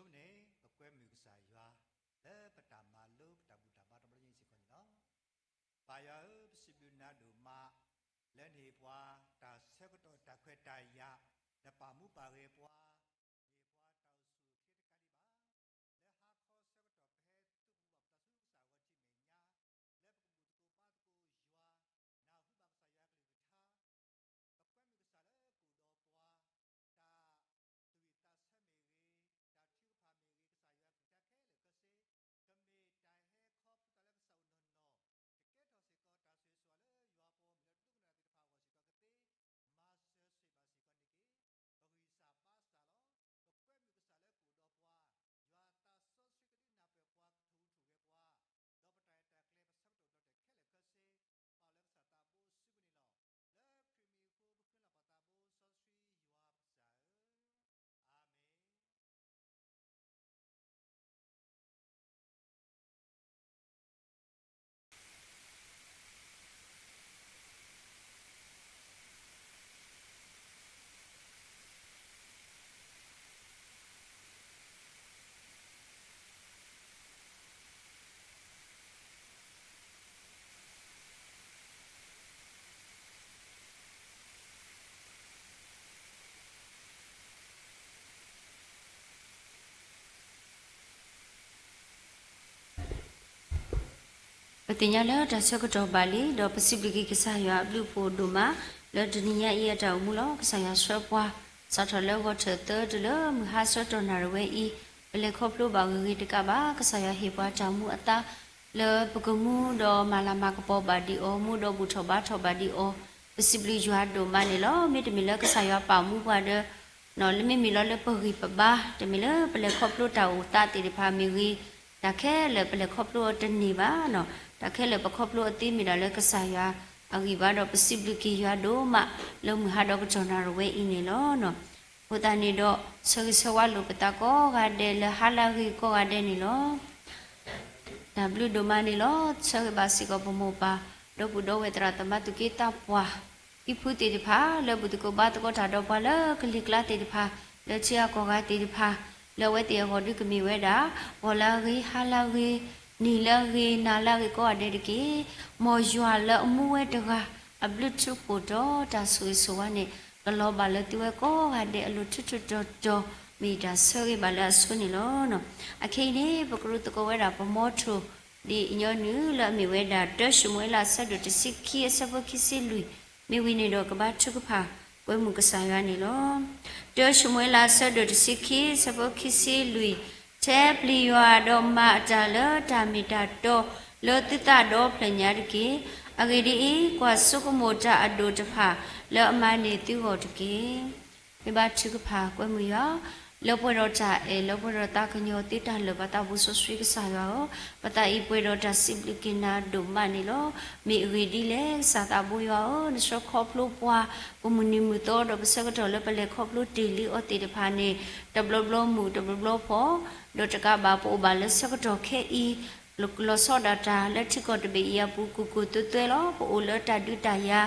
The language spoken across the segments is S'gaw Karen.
အဃိန့ၣ် ပကွဲမုာ်ကစၢ်ယွၤ လၢပတၢ်မၤလိပတၢ်ဘူၣ်တၢ်ဘါတဘျီညါအံၤစ့ၢ်ကီးန့ၣ်လီၤ. ပၢ်ယွၤဧၢ, ပစံးဘျုးနၤဒိၣ်မး လၢနဟ့ၣ်ပှၤတၢ်ဆၢကတီၢ်တၢ်ခွဲးတၢ်ယာ်, နပာ်မူပာ်ဂဲၤပှၤ, နဟ့ၣ်ပှၤတၢ်အိၣ်ဆူၣ်အိၣ်ချ့တခါဒံးဘၣ် လၢဟါခီဆၢကတီၢ် ပဟဲသုးမုၢ်ဘၣ်ပသးဆူကစၢ်အဂီၢ်ထံးမဲာ်ညါ, လၢပကဘူၣ်သကိးဘါသကိးယွၤ, နၢ်ဟူဘၣ်ကစၢ်ယွၤကလုၢ်ကထါ, ပကွဲမုာ်ကစၢ်လၢကအိၣ်ဒီးပှၤ, တၢ်သူၣ်ဝံၣ်သးဆၢမ့ၢ်ဂ့ၤ, တၢ်ထုကဖၣ်မ့ၢ်ဂ့ၤ, ကစၢ်ယွၤကလုၢ်ကထါခဲလၢာ်ခဲဆ့, ကမ့ၢ်တၢ်ဟဲခီဖျိသးလၢကစၢ်အိၣ်နီၢ်နီၢ်, ကကဲထီၣ်စ့ၢ်ကီးတၢ်ဆိၣ်ဂ့ၤဆိၣ်ဝါလၢယွၤပှၤဂီၢ်မုၢ်လၢဒိကနၣ်တၢ်သ့ၣ်တဖၣ်အဂီၢ်စ့ၢ်ကီးကသ့, မၤစၢၤဆိၣ်ဂ့ၤဘၣ်စ့ၢ်ကီးန့ၣ်တက့ၢ်. ပဂံၢ်စၢ်ဘါစၢ်လီၤ. ပကွဲမုာ်ကစၢ်လၢကအိၣ်ဒီးပှၤ, ယွၤသးစီဆှံကဒုးနၢ်ပၢၢ်ပှၤ ကထိၣ်ဟူးထိၣ်ဂဲၤပှၤ, ဒီးပတၢ်အဲၣ်တၢ်ကျဲပဆၢကတီၢ်ဘျီတၢ်ခဲလၢာ်ခဲဆ့, ပာ်လၢကစၢ်သးဘိစုပူၤန့ၣ်လီၤ. လၢခရံာ်မံၤအဃိ ပဃ့လီၤပသးဘိစီဆှံယွၤပကစၢ်ဧၢ, အၤမ့ၣ်. ပသ့ၣ်ညါလၢတၢ်ဆၢကတီၢ်ဘၣ်လံ, ဒီးပစံးဘျုးက့ၤကစၢ်ယွၤအဘျုးအဖှိၣ်ဒိၣ်မး လၢတနံၤညါအံၤအတၢ်အိၣ်မူလီၤ. ကစၢ်ယွၤဆှၢပှၤ စးထီၣ်လၢဂီၤထၢၣ်သၢတုၤလၢမုၢ်ဟါဆၢကတီၢ်နၣ်ရံၣ်ဝဲအံၤ, ပလဲၤခီဖျိဘၣ်ဂ့ၤဂ့ၤတကးဘၣ်, ကစၢ်ယွၤဟ့ၣ်ပှၤတၢ်မူအသါ လၢပကမူဒီးမၤလၤမၤကပီၤဘၣ်ဒံးအီၤ, မူဒီးဘူၣ်ထီၣ်ဘါထီၣ်ဘၣ်ဒံးအီၤ, ပစံးဘျုးယွၤဒိၣ်မးန့ၣ်လီၤ. မ့တမ့ၢ်လၢကစၢ်ယွၤပာ်မူပှၤဒီး လၢမ့မ့ၢ်လီၤလၢပဂံၢ်ပဘါ, တမ့ၢ်လၢပလဲၤခီဖျိတၢ်အိၣ်သးသ့ၣ်တဖၣ်မ့ၢ်ဂ့ၤ, တၢ်ခဲလၢာ်ပလဲၤခီဖျိအီၤတန့ၢ်ဘၣ်. တၢ်ခဲလၢာ်ပခီဖျိအီၤသ့မ့ၢ်ဒၣ်လၢကစၢ်ယွၤအဂံၢ်ဘါ, ဒီးပစံးဘျုးက့ၤယွၤဒိၣ်မး လၢမုၢ်ဟါဒီးကတီၢ်နၣ်ရံၣ်ဝဲအံၤန့ၣ်လီၤ. အဃိသတးန့ၣ်ဒီး ဆၢဂ့ၤဆၢဝါလိာ်ပသးကိးဂၤဒဲးလၢဟါလၢအဂ့ၤကိးဂၤဒဲးန့ၣ်လီၤ. တၢ်ဘျုးဒိၣ်မးန့ၣ်လီၤ. ဆၢဂ့ၤဘၣ်စ့ၢ်ကီးပမိၢ်ပၢ် ဒီပုၢ်ဒီဝဲၢ်သရၣ်သမါသူၣ်က့သးပှၢ် ဟံၣ်ဖိသ့ၣ်တဖၣ် လၢဘူၣ်သကိးဘါသကိးတၢ်ဒီးပှၤလၢကလံၤကျါသ့ၣ်တဖၣ်, လၢထံဂၤကီၢ်ဂၤသ့ၣ်တဖၣ်, လၢအဝဲသ့ၣ်အဂီၢ်ဒုးကမ့ၢ်ဝဲဒၣ် ဂီၤလၢအဂ့ၤ, ဟါလၢအဂ့ၤ, နံၤလၢအဂ့ၤ, နၤလၢအဂ့ၤကိးဂၤဒဲးတက့ၢ်. မ်ယွၤလၢအမူဝဲတဂၤ အဘျုးထူးဖှိၣ်ဒီးတၢ်ဆိၣ်ဂ့ၤဆိၣ်ဝါန့ၣ် ကလီၤဘၣ်လၢသုဝဲကိးဂၤဒဲးအလိၤထူးထူးတီၤတီၤ, မ့ၢ်တၢ်ဆၢဂ့ၤဘၣ်လၢအဆိန့ၣ်လီၤ. အခဲအံၤန့ၣ် ပကရူးသကိးဝဲဒၣ်ပမီထိၣ် ဒ်အညီနုၢ်လၢအမ့ၢ်ဝဲဒၣ် တၢၡမူၤအ့လး အဆၢဒိၣ်တဆံခံ အဆၢဖိခံဆံလွံၢ်, မ့ၢ်ဝံၤန့ၣ်ဒီးကဘါထုကဖၣ် ကွဲမုာ်ကစၢ်ယွၤန့ၣ်လီၤ. တၢၡမူၤအ့လး အဆၢဒိၣ်တဆံခံ အဆၢဖိခံဆံလွံၢ်, ထဲပျံၤယွၤဒီးမၤအတၢ်လၢတၢ်မ့ၢ်တၢ်တီ လၢသုသးဒီဖျၢၣ်ညါတက့ၢ်. အဂ့ၢ်ဒ်အံၤ, ကွၢ်ဆိကမိၣ်တၢ်အဒိၣ်တဖၣ် လၢအမၤန့ၢ်သုဂီၢ်တက့ၢ်. မ့ၢ်ဘါထုကဖၣ်ကွဲမုာ်ယွၤ, လၢပှဲၤဒီးတၢ်အဲၣ် လၢပှဲၤဒီးတၢ်ကညီၤသ့တၢ်လၢာ် ပသးဘိစီဆှံကစၢ်ယွၤဧၢ, ပသးအံၤပှဲၤဒီးတၢ်စံးဘျုးက့ၤနၤဒိၣ်မးန့ၣ်လီၤ. မ့ၢ်အဂ့ၢ်ဒ်လဲၣ်, ကစၢ်သးဘိယွၤဧၢ, နဆှၢခီဖျိပှၤ ပမုၢ်နံၤမုၢ်သီဒီးပဆၢကတီၢ်လၢပလဲၤခီဖျိတ့ၢ်လံအီၤသ့ၣ်တဖၣ်န့ၣ် တဘျီဘျီမုၢ်တဘျီဘျီဖီ, ဒီးတကးဘၣ်ပအိၣ်ဘၣ်လၢဆၢကတီၢ်ခဲအံၤ လီၤဆီဒၣ်တၢ်လၢထံကီၢ်တဘ့ၣ်အံၤအပူၤ ကိၢ်ကိၢ်သွဲသွဲလီၤ. ပအိၣ်လၢတၢ်ဒုးတၢ်ယၤ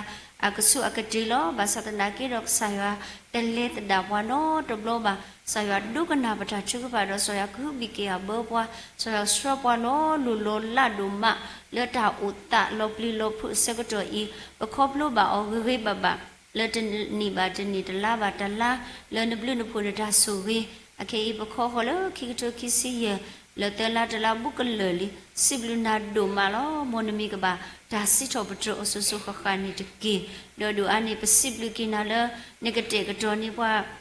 အကဆူးအကတ့ၢ်လီၤ. ဘၣ်ဆၣ်သနာ်က့ဒီးကစၢ်ယွၤတလဲၤသဒၣ်ပှၤနီတဘျီဘၣ်. ကစၢ်ယွၤဒိကနၣ်ပတၢ်ထုကဖၣ်ဒီး ကစၢ်ယွၤကဟုဘံၣ်က့ၤအဘၢပှၤ, ကစၢ်ယွၤဆှၢပှၤလီၤလိၢ်လီၤလးဒိၣ်မး လၢတၢ်အိၣ်သးလီၤပျံၤလီၤဖုးအဆၢကတီၢ်အံၤ, ပခီဖျိဘၣ်အီၤဂ့ၤဂ့ၤဘၣ်ဘၣ် လၢတနံၣ်ဘၣ်တနံၣ် တလါဘၣ်တလါ လၢနဘျုးနဖှိၣ်နတၢ်ဆိၣ်ဂ့ၤ, အခဲအံၤပခီဃီၤလၢခံကထိခံဆံယဲၢ် လၢသၢလါတလါဘူးကလၢာ်လံ, စံးဘျုးနၤဒိၣ်မးလီၤ. မ်နမံၤကဘၣ်တၢ်စံးထီၣ်ပတြၢၤအီၤစိၤစိၤဃၣ်ဃၣ်န့ၣ်တက့ၢ်. ဒီးဒိၣ်အါန့ၣ် ပစံးဘျုးက့ၤနၤလၢ နကတဲာ်ကတီၤန့ၢ်ပှၤ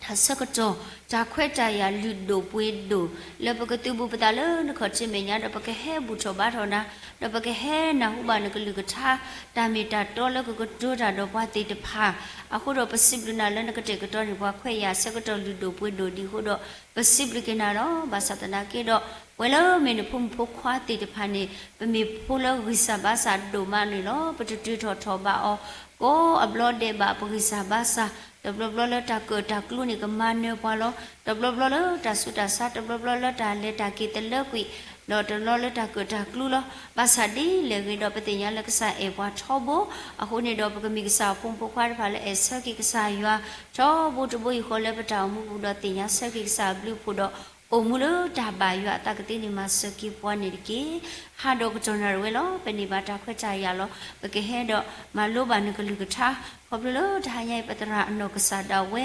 တၢ်ဆၢကတီၢ် တၢ်ခွဲးတၢ်ယာ်လုၢ်ဒိၣ်ပှ့ၤဒိၣ် လၢပကသုးဘူးပသးလၢနခီၣ်ထံးမဲာ်ညါ ဒီးပကဟဲဘူၣ်ထီၣ်ဘါထီၣ်နၤ, ဒီးပကဟဲနၢ်ဟူဘၣ်နကလုၢ်ကထါ တၢ်မ့ၢ်တၢ်တီလၢကကတိၤတၢ်ဒီးပှၤသ့ၣ်တဖၣ်, အဃိဒီးပစံးဘျုးနၤလၢနကတဲာ်ကတီၤန့ၢ်ပှၤခွဲးယာ်ဆၢကတီၢ်လုၢ်ဒိၣ်ပှ့ၤဒိၣ်ဒံးအဃိဒီး ပစံးဘျုးက့ၤနၤလီၤ. ဘၣ်ဆၣ်သနာ်က့ဒီး ပဝဲလၢမ့ၢ်နဖိမုၣ်ဖိခွါသ့ၣ်တဖၣ်န့ၣ် ပမ့ၢ်ဖိလၢဂံၢ်စၢ်ဘါစၢ်ဒိၣ်မးန့ၣ်လီၤ. ပတတုၤထီၣ်ထီၣ်ဘးအီၤ ကိးအဘျီဒဲးဘးပဂံၢ်စၢ်ဘါစၢ် တဘျီဘျီလၢတၢ်ကၢၣ်တၢ်ကျူန့ၣ် ကမၤနၢၤပှၤလီၤ. တဘျီဘျီလၢတၢ်ဆူးတၢ်ဆါ, တဘျီဘျီလၢတၢ်လဲၤတၢ်က့ၤတလၢကွံာ်, ဒီးတဘျီလၢတၢ်ကၢၣ်တၢ်ကျူလီၤ. ဘၣ်ဆၣ်ဒ်လဲၣ်ဂ့ၤဒီး ပသ့ၣ်ညါလၢကစၢ်အဲၣ်ပှၤထီဘိ, အဃိန့ၣ်ဒီး ပကမ့ၢ်ကစၢ်အဖိမုၣ်ဖိခွါတဖၣ်လၢအဲၣ်ဆၢက့ၤကစၢ်ယွၤ ထီဘိတဘိယူၢ်ဃီလၢပတၢ်အိၣ်မူပူၤဒီး သ့ၣ်ညါဆၢက့ၤကစၢ်အဘျုးအဖှိၣ်ဒီး အိၣ်မူလၢတၢ်ဘၣ်ယွၤအသးကသ့န့ၣ် မၤစၢၤက့ၤပှၤန့ၣ်တက့ၢ်. ဟါဒီးကတီၢ်နၣ်ရံၣ်ဝဲလီၤ. ပန့ၢ်ဘၣ်တၢ်ခွဲးတၢ်ယာ်လီၤ. ပကဟဲဒီးမၤလိဘၣ်နကလုၢ်ကထါ, ခီဖျိလၢတဟါညါအံၤ ပသရၣ်အနီၢ်ကစၢ်ဒၣ်ဝဲ,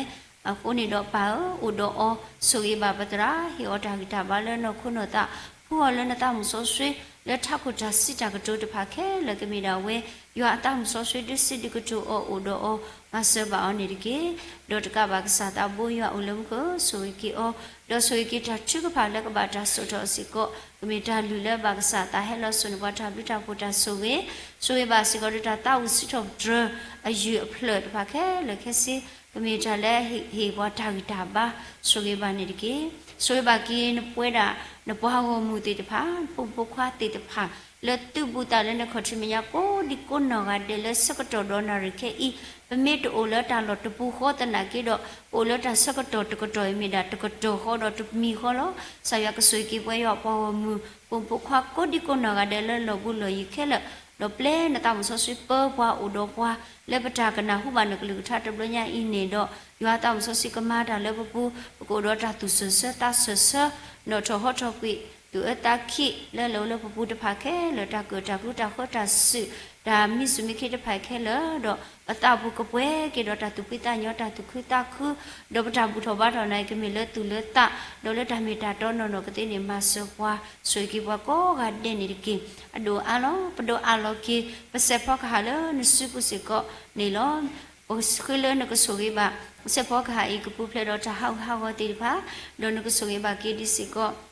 အဃိန့ၣ်ဒီးပၢ်ဧၢ, အိၣ်ဒီးအီၤ, ဆိၣ်ဂ့ၤဘၣ်ပသရၣ်, ဟ့ၣ်အီၤတၢ်ဂံၢ်တၢ်ဘါလၢနီၢ်ခိနီၢ်သး, ဖှူအီၤလၢနသးမုၢ်စီဆှံ, လၢထးခိၣ်တၢ်စံးတၢ်ကတိၤတဖၣ်ခဲလၢာ်ကမ့ၢ်ဒၣ်ဝဲ ယွၤအသးမုၢ်စီဆှံ ဒုးစံးဒုးကတိၤအီၤ အိၣ်ဒီးအီၤ, မၤစၢၤဘၣ်အီၤန့ၣ်တက့ၢ်. ဒီးတကးဘၣ်ကစၢ်သးဘိယွၤအိၣ်လၢမူခိၣ် ဆိၣ်ဂ့ၤက့ၤအီၤ, ဒီးဆိၣ်ဂ့ၤက့ၤတၢ်ထုကဖၣ်လၢကဘၣ်တၢ်စိာ်ထီၣ်စ့ၢ်ကီး, ကမ့ၢ်တၢ်လုၢ်လၢဘၣ်ကစၢ်သးဟဲလီၤစိာ်န့ၢ်ပှၤတၢ်ဘျုးတၢ်ဖှိၣ်တၢ်ဆိၣ်ဂ့ၤ, ဆိၣ်ဂ့ၤဘၣ်စ့ၢ်ကီးဒီးတၢ်သးဝံၣ်စံးထီၣ်ပတြၢၤ အယုၢ်အဖျၢၣ်တဖၣ်ခဲလၢာ်ခဲဆ့, ကမ့ၢ်တၢ်လၢဟ့ၣ်ပှၤတၢ်ဂံၢ်တၢ်ဘါ, ဆိၣ်ဂ့ၤဘၣ်န့ၣ်တက့ၢ်. ဆိၣ်ဂ့ၤဘၣ်က့ၤနပဝဲဒၣ် နပှၤဂီၢ်မုၢ်သ့ၣ်တဖၣ်, နဖိမုၣ်ဖိခွါသ့ၣ်တဖၣ်, လၢသုးဘူးသးလၢနခီၣ်ထံးမဲာ်ညါကိးဒံကိးနီၢ်ဂၤဒဲးလၢဆၢကတီၢ်ဒီးနၣ်ရံၣ်ခဲအံၤ, ပမ့ၢ်တအိၣ်လၢတၢ်လီၢ်တပူၤဃီသနာ်က့ဒီး, ပအိၣ်လၢတၢ်ဆၢကတီၢ်တကတီၢ်အံၤမ့ၢ်ဒၣ်တကတီၢ်ဃီဒီးတမံၤဃီလီၤ. ကစၢ်ယွၤကဆိၣ်ဂ့ၤက့ၤပဝဲယွၤပှၤဂီၢ်မုၢ်, ဖိမုၣ်ဖိခွါကိးဒံကိးနီၢ်ဂၤဒဲးလၢလီၢ်ဘူးလီၢ်ယံၤခဲလၢာ်, ဒီးပျဲနသးမုၢ်စီဆှံပၢပှၤအိၣ်ဒီးပှၤ, လၢပတၢ်ကနၢ်ဟူဘၣ်နကလုၢ်ကထါတဘျီညါအံၤန့ၣ်ဒီး, ယွၤသးမုၢ်စီဆှံကမၤတၢ်လၢပပူၤ, ပကအိၣ်ဒီးတၢ်သူၣ်စၢၤဆၢသးစၢၤဆၢ, နီၣ်ထီၣ်ဟီထီၣ်ကွံာ်, သူၣ်အၢသးခံးလၢလၢအိၣ်လၢပပူၤတဖၣ်ခဲလၢာ်, တၢ်ကၢၣ်တၢ်ကျူတၢ်ဃၢတၢ်စုၣ်, တၢ်မံဆူၣ်မံခ့တဖၣ်ခဲလၢာ်ဒီး, ပသးပူၤကပှဲၤက့ၤဒီးတၢ်သူၣ်ဖှံသးညီတၢ်သူၣ်ခုသးခု, ဒီးပတၢ်ဘူၣ်ထီၣ်ဘါထီၣ်နၤအံၤ ကမ့ၢ်လၢသူၣ်လၢသး, ဒီးလၢတၢ်မ့ၢ်တၢ်တီနီၢ်နီၢ်ကသ့န့ၣ် မၤစၢၤပှၤ, ဆိၣ်ဂ့ၤက့ၤပှၤကိးဂၤဒဲးန့ၣ်တက့ၢ်. အဒိၣ်အါလီၤ. ပဒိးအးလီၤက့ၤ ပစဲးဖီကဟၣ်လၢနစုပူၤစ့ၢ်ကီးန့ၣ်လီၤ. ပဃ့လၢနကဆိၣ်ဂ့ၤဘၣ် ပစဲးဖီကဟၣ်အံၤ ကပူၤဖျဲးဒီးတၢ်ဟးဂူာ်ဟးဂီၤသ့ၣ်တဖၣ်, ဒီးနကဆိၣ်ဂ့ၤဘၣ်က့ၤဒံးစ့ၢ်ကီး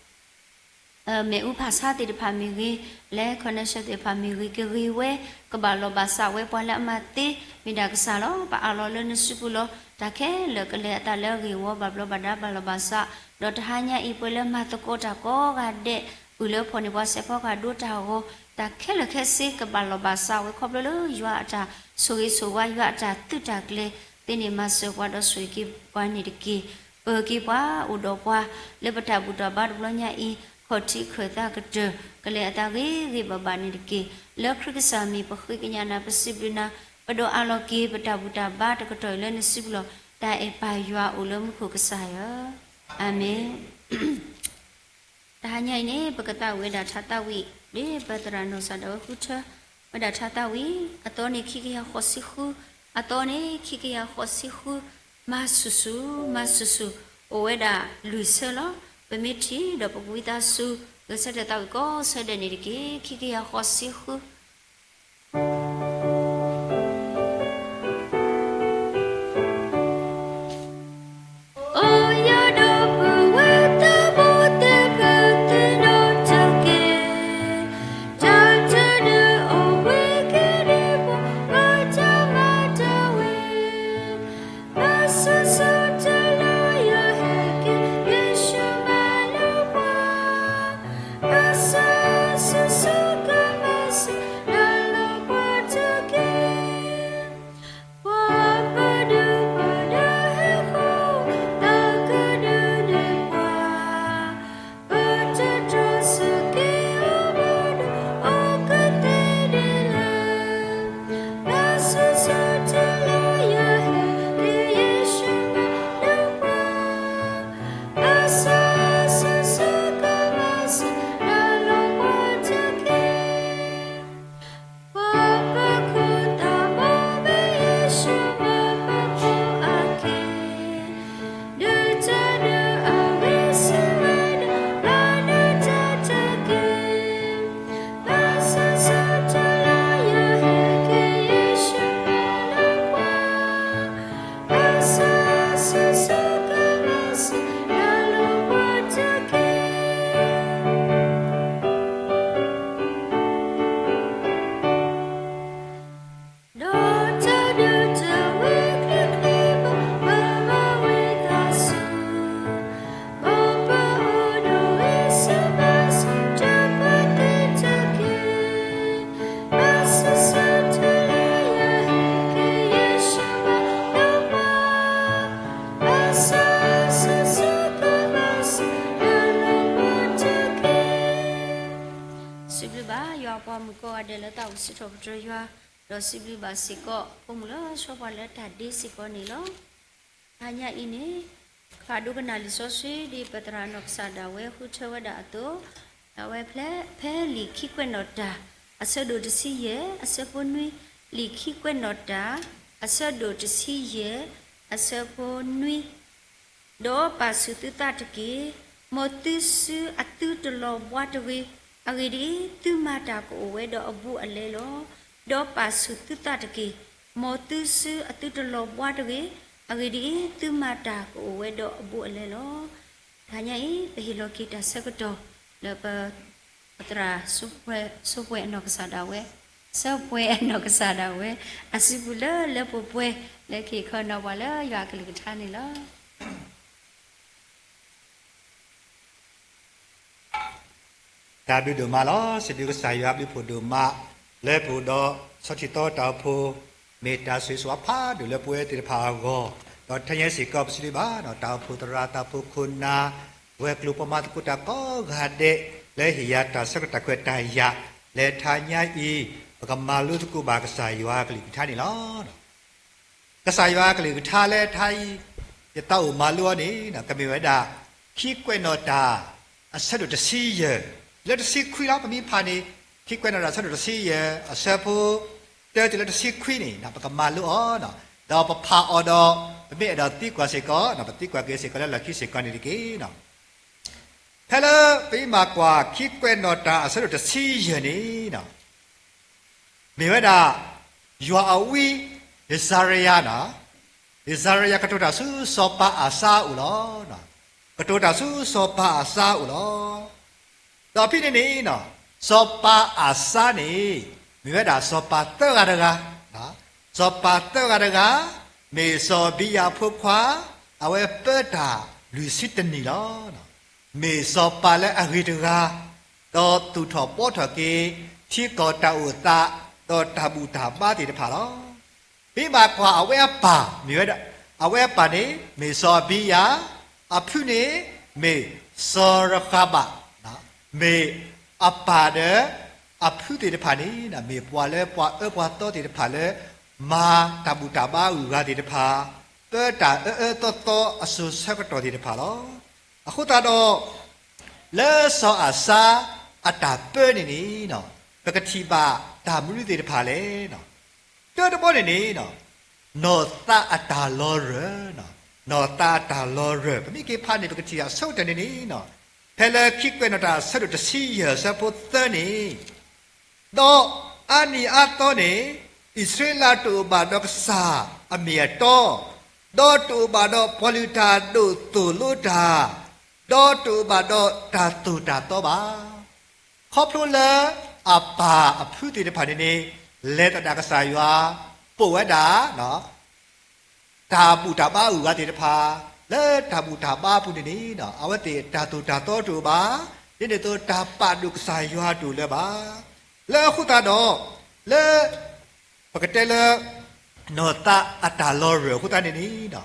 မ့ၣ်အူဖးဆါသ့ၣ်တဖၣ်မ့ၢ်ဂ့ၤ, လဲၤ connection သ့ၣ်တဖၣ်မ့ၢ်ဂ့ၤ, ကဂ့ၤဝဲ, ကဘၣ်လီၤဘၣ်စးဝဲပှၤလၢအမၤသ့, မ့ၢ်ဒၣ်ကစၢ်လီၤ. ပအးလီၤလၢနစုပူၤလီၤ. တၢ်ခဲလၢာ်ကလဲၤအသးလၢအဂ့ၢ်ဝီဘၣ်ဘျီးဘၣ်ဒါဘၣ်လီၤဘၣ်စး, ဒီးတဟါညါအံၤ ပှၤလၢမၤသကိးတၢ်ကိးဂၤဒဲး, ပုၢ်လၢဖီၣ်န့ၢ်ပှၤစဲးဖီကဟၣ်ဒိတၢ်ဂီၤ, တၢ်ခဲလၢာ်ခဲဆ့ကဘၣ်လီၤဘၣ်စးဝဲခီဖျိလၢယွၤအတၢ်ဆိၣ်ဂ့ၤဆိၣ်ဝါ, ယွၤအတၢ်သုးတၢ်ကျဲၤသ့န့ၣ် မၤစၢၤပှၤဒီးဆိၣ်ဂ့ၤက့ၤပှၤန့ၣ်တက့ၢ်. ပၢၤက့ၤပှၤအိၣ်ဒီးပှၤ လၢပတၢ်ဘူၣ်တၢ်ဘါတဘျီညါအံၤ, ခီၣ်ထံးခၢၣ်သးကတၢၢ် ကလဲၤအသးဂ့ၤဂ့ၤဘၣ်ဘၣ်န့ၣ်တက့ၢ်. လၢခရံာ်ကစၢ်မံၤပဃ့ကညးနၤ ပစံးဘျုးနၤ, ပဒိးအးလီၤက့ၤ ပတၢ်ဘူၣ်တၢ်ဘါတကတီၢ်အံၤလၢနစုပူၤလီၤ. တၢ်အဲၣ်ပၢ်ယွၤအိၣ်လၢမူခိၣ်ကစၢ်ယွၤ, အၤမ့ၣ်. တဟါညါအံၤန့ၣ် ပကသးဝံၣ်ဝဲဒၣ်ထါသးဝံၣ် ဒ်ပသရၣ်နီၢ်ကစၢ်ဒၣ်ဝဲဃုထၢဝဲဒၣ်ထါသးဝံၣ်, အသီန့ၣ်ခံကယၤဃိးဆံဃု, အသီန့ၣ် ခံကယၤဃိးဆံဃု, မၤဆူၣ်ဆူၣ်, မၤဆူၣ်ဆူၣ်, အိၣ်ဝဲဒၣ်လွံၢ်ဆၢလီၤ. ပမ့ၢ်ထံၣ်ဒီးပကဝံသးစူၤ ဂဲၤဆၢထၢၣ်သးဝံၣ်ကိးဆၢဒဲးန့ၣ်တက့ၢ်. ခံကယၤဃိးဆံဃု. ဘၣ်ယွၤအပှၤမုၣ်ကိးဂၤဒဲးလၢသးအိၣ်စံးထီၣ်ပတြၢၤယွၤ, ဒီးစံးဘျုးဘၣ်စ့ၢ်ကီး ဖိမုၣ်လၢဆှၢပှၤလၢတၢ်ဒ့စ့ၢ်ကီးန့ၣ်လီၤ. တဟါညါအံၤန့ၣ် ဖးဒိၣ်ကနၣ်လံာ်စီဆှံဒ်ပသရၣ်နီၢ်ကစၢ်ဒၣ်ဝဲဃုထၢဝဲဒၣ်အသိး, အဝဲဖဲလံာ်ခံကွဲးနီၣ်တၢ် အဆၢဒိၣ်တဆံယဲၢ် အဆၢဖိနွံ, လံာ်ခံကွဲးနီၣ်တၢ် အဆၢဒိၣ်တဆံယဲၢ် အဆၢဖိနွံ ဒီးပာ်ဆူၣ်သုသးတက့ၢ်. မ်သုစုအသုတလီၤဘှါတဂ့ၤ. အဂ့ၢ်ဒ်အံၤ, သုမၤတၢ်ကအိၣ်ဝဲဒီးအဘူးအလဲလီၤ. ဒီးပာ်ဆူၣ်သုသးတက့ၢ်. မ်သုစုအသုတလီၤဘှါတဂ့ၤ. အဂ့ၢ်ဒ်အံၤ, သုမၤတၢ်ကအိၣ်ဝဲဒီးအဘူးအလဲလီၤ. တဟါညါအံၤ ပဟ့ၣ်လီၤက့ၤတၢ်ဆၢကတီၢ် လၢပ ပသရၣ် ဆိပှဲၤအနီၢ်ကစၢ်ဒၣ်ဝဲ, ဆိပှဲၤအနီၢ်ကစၢ်ဒၣ်ဝဲ အစုပူၤလၢလၢပှဲၤပှဲၤ လၢကဟ့ၣ်ခီနီၤပှၤလၢယွၤအကလုၢ်ကထါန့ၣ်လီၤ. တၢ်ဘျုးဒိၣ်မးလီၤ. စံးဘျုးကစၢ်ယွၤဘျုးဖှိၣ်ဒိၣ်မး လၢပအိၣ်ဒီးဆီထံၣ်သီတၢ်အိၣ်ဖှိၣ်, မ့ၢ်တၢ်ဆိၣ်ဂ့ၤဆိၣ်ဝါဖးဒိၣ်လၢပဝဲသ့ၣ်တဖၣ်အဂီၢ်, ဒီးထဲယဲစ့ၢ်ကီးပစံးဘျုးဘၣ် တၢ်အိၣ်ဖှိၣ်သရၣ်တၢ်အိၣ်ဖှိၣ်ခိၣ်နၢ်, ဝဲၤကျိၤပှၤမၤသကိးတၢ်ကိးဂၤဒဲး လၢဟ့ၣ်ယၤတၢ်ဆၢကတီၢ်ခွဲးတၢ်ယာ် လၢတဟါညါအံၤ ပကမၤလိသကိးဘၣ်ကစၢ်ယွၤအကလုၢ်ကထါန့ၣ်လီၤ. ကစၢ်ယွၤအကလုၢ်ကထါလၢတဟါအံၤ ယသးအိၣ်မၤလိအီၤန့ၣ် ကမ့ၢ်ဝဲဒၣ် ခံကွဲးနီၣ်တၢ် အဆၢဒိၣ်တဆံယဲၢ် လၢတဆံခွံလီၤ. ပမ့ၢ်ဖးန့ၣ် ခံကွဲးနီၣ်တၢ်အဆၢဒိၣ်တဆံယဲၢ် အဆၢဖိ တၢတုၤလၢတဆံခွံန့ၣ် ပကမၤလိအီၤ, ဒီးပဖးအီၤဒီး ပမ့ၢ်အဲၣ်ဒိးသံကွၢ်စ့ၢ်ကီး ပသံကွၢ်က့ၤစ့ၢ်ကီးလၢလီၢ်ခံစ့ၢ်ကီးန့ၣ်တက့ၢ်. ဖဲလၢပမ့ၢ်ကွၢ် ခံကွဲးနီၣ်တၢ်အဆၢဒိၣ်တဆံယဲၢ်န့ၣ် မ့ၢ်ဝဲဒၣ် ယွၤအဝံ ယစၤရယၤန့ၣ်, ယစၤရယၤကတိၤတၢ်ဆူစီၤပၤအၤစါအအိၣ်လီၤ. ကတိၤတၢ်ဆူစီၤပၤအၤစါအအိၣ်လီၤ. ဒီးဖဲန့ၣ်န့ၣ် စီၤပၤအၤစါန့ၣ် မ့ၢ်ဝဲဒၣ်စီၤပၤသၢဂၤတဂၤ, စီၤပၤသၢဂၤတဂၤ မ့ၢ်စီၤအဘံယၤအဖိခွါ, အဝဲပၢတၢ်လွံၢ်ဆံတနံၣ်လီၤ. မ့ၢ်စီၤပၤလၢအဂ့ၤတဂၤ, ဒီးသူၣ်ထီၣ်ဘှီထီၣ်က့ၤ ထံကီၢ်တၢ်အိၣ်သး ဒီးတၢ်ဘူၣ်တၢ်ဘါသ့ၣ်တဖၣ်လီၤ. ပမ့ၢ်ကွၢ်အဝဲအပၢ်, မ့ၢ်ဝဲဒၣ် အဝဲအပၢ်န့ၣ် မ့ၢ်စီၤအဘံယၤ, အဖုန့ၣ် မ့ၢ်စီၤရဃၤဘၣ်, မ့ၢ်အပၢ်ဒီးအဖုသ့ၣ်တဖၣ်န့ၣ် မ့ၢ်ပှၤလၢပှၤအၢပှၤသီသ့ၣ်တဖၣ်လၢ မၤတၢ်ဘူၣ်တၢ်ဘါအဂုၤအဂၤသ့ၣ်တဖၣ်, ပၢတၢ်အၢအၢသီသီအစိၤဆၢကတီၢ်သ့ၣ်တဖၣ်လီၤ. အဃိသတးဒီး လၢစီၤအၤစါအတၢ်ပၢန့ၣ်န့ၣ် ပကထံၣ်ဘၣ်တၢ်မနုၤသ့ၣ်တဖၣ်လဲၣ်. တၢတဘီန့ၣ်န့ၣ် နီၢ်သးအတၢ်လီၤရၢၢ်, နီၢ်သးအတၢ်လီၤရၢၢ် ပမ့ၢ်က့ၤဖးန့ၣ် ပကထံၣ်အဆိကတၢၢ်န့ၣ်န့ၣ် ဖဲလၢခံကွဲးနီၣ်တၢ်အဆၢဒိၣ်တဆံယဲၢ်အဆၢဖိသၢန့ၣ် ဒီးအါနံၤအါသီန့ၣ် အံၣ်စရ့လးတအိၣ်ဘၣ်ဒီးကစၢ်အမ့ၢ်အတီ, ဒီးတအိၣ်ဘၣ်ဒီးပှၤလုၢ်တၢ်ဒိၣ်သိၣ်လိတၢ်, ဒီးတအိၣ်ဘၣ်ဒီးတၢ်သိၣ်တၢ်သီဘၣ်. ခီဖျိလၢအပၢ်အဖုသ့ၣ်တဖၣ်န့ၣ်န့ၣ် လဲၤသဒၣ်ကစၢ်ယွၤ, ပိာ်ဝဲဒၣ် တၢ်ဘူၣ်တၢ်ဘါအဂုၤအဂၤသ့ၣ်တဖၣ်, လၢတၢ်ဘူၣ်တၢ်ဘါအပူၤန့ၣ်န့ၣ် အဝဲသ့ၣ်တၢ်သိၣ်တၢ်သီတအိၣ်ဘၣ်, ဒ်န့ၣ်အသိးတၢ်ပာ်ဒိၣ်ကစၢ်ယွၤတအိၣ်လၢၤဘၣ်. လၢအဃိသတးဒီး လၢ ပကတဲလၢ နီၢ်သးအတၢ်လီၤရၢၢ်အဃိသတးန့ၣ်န့ၣ်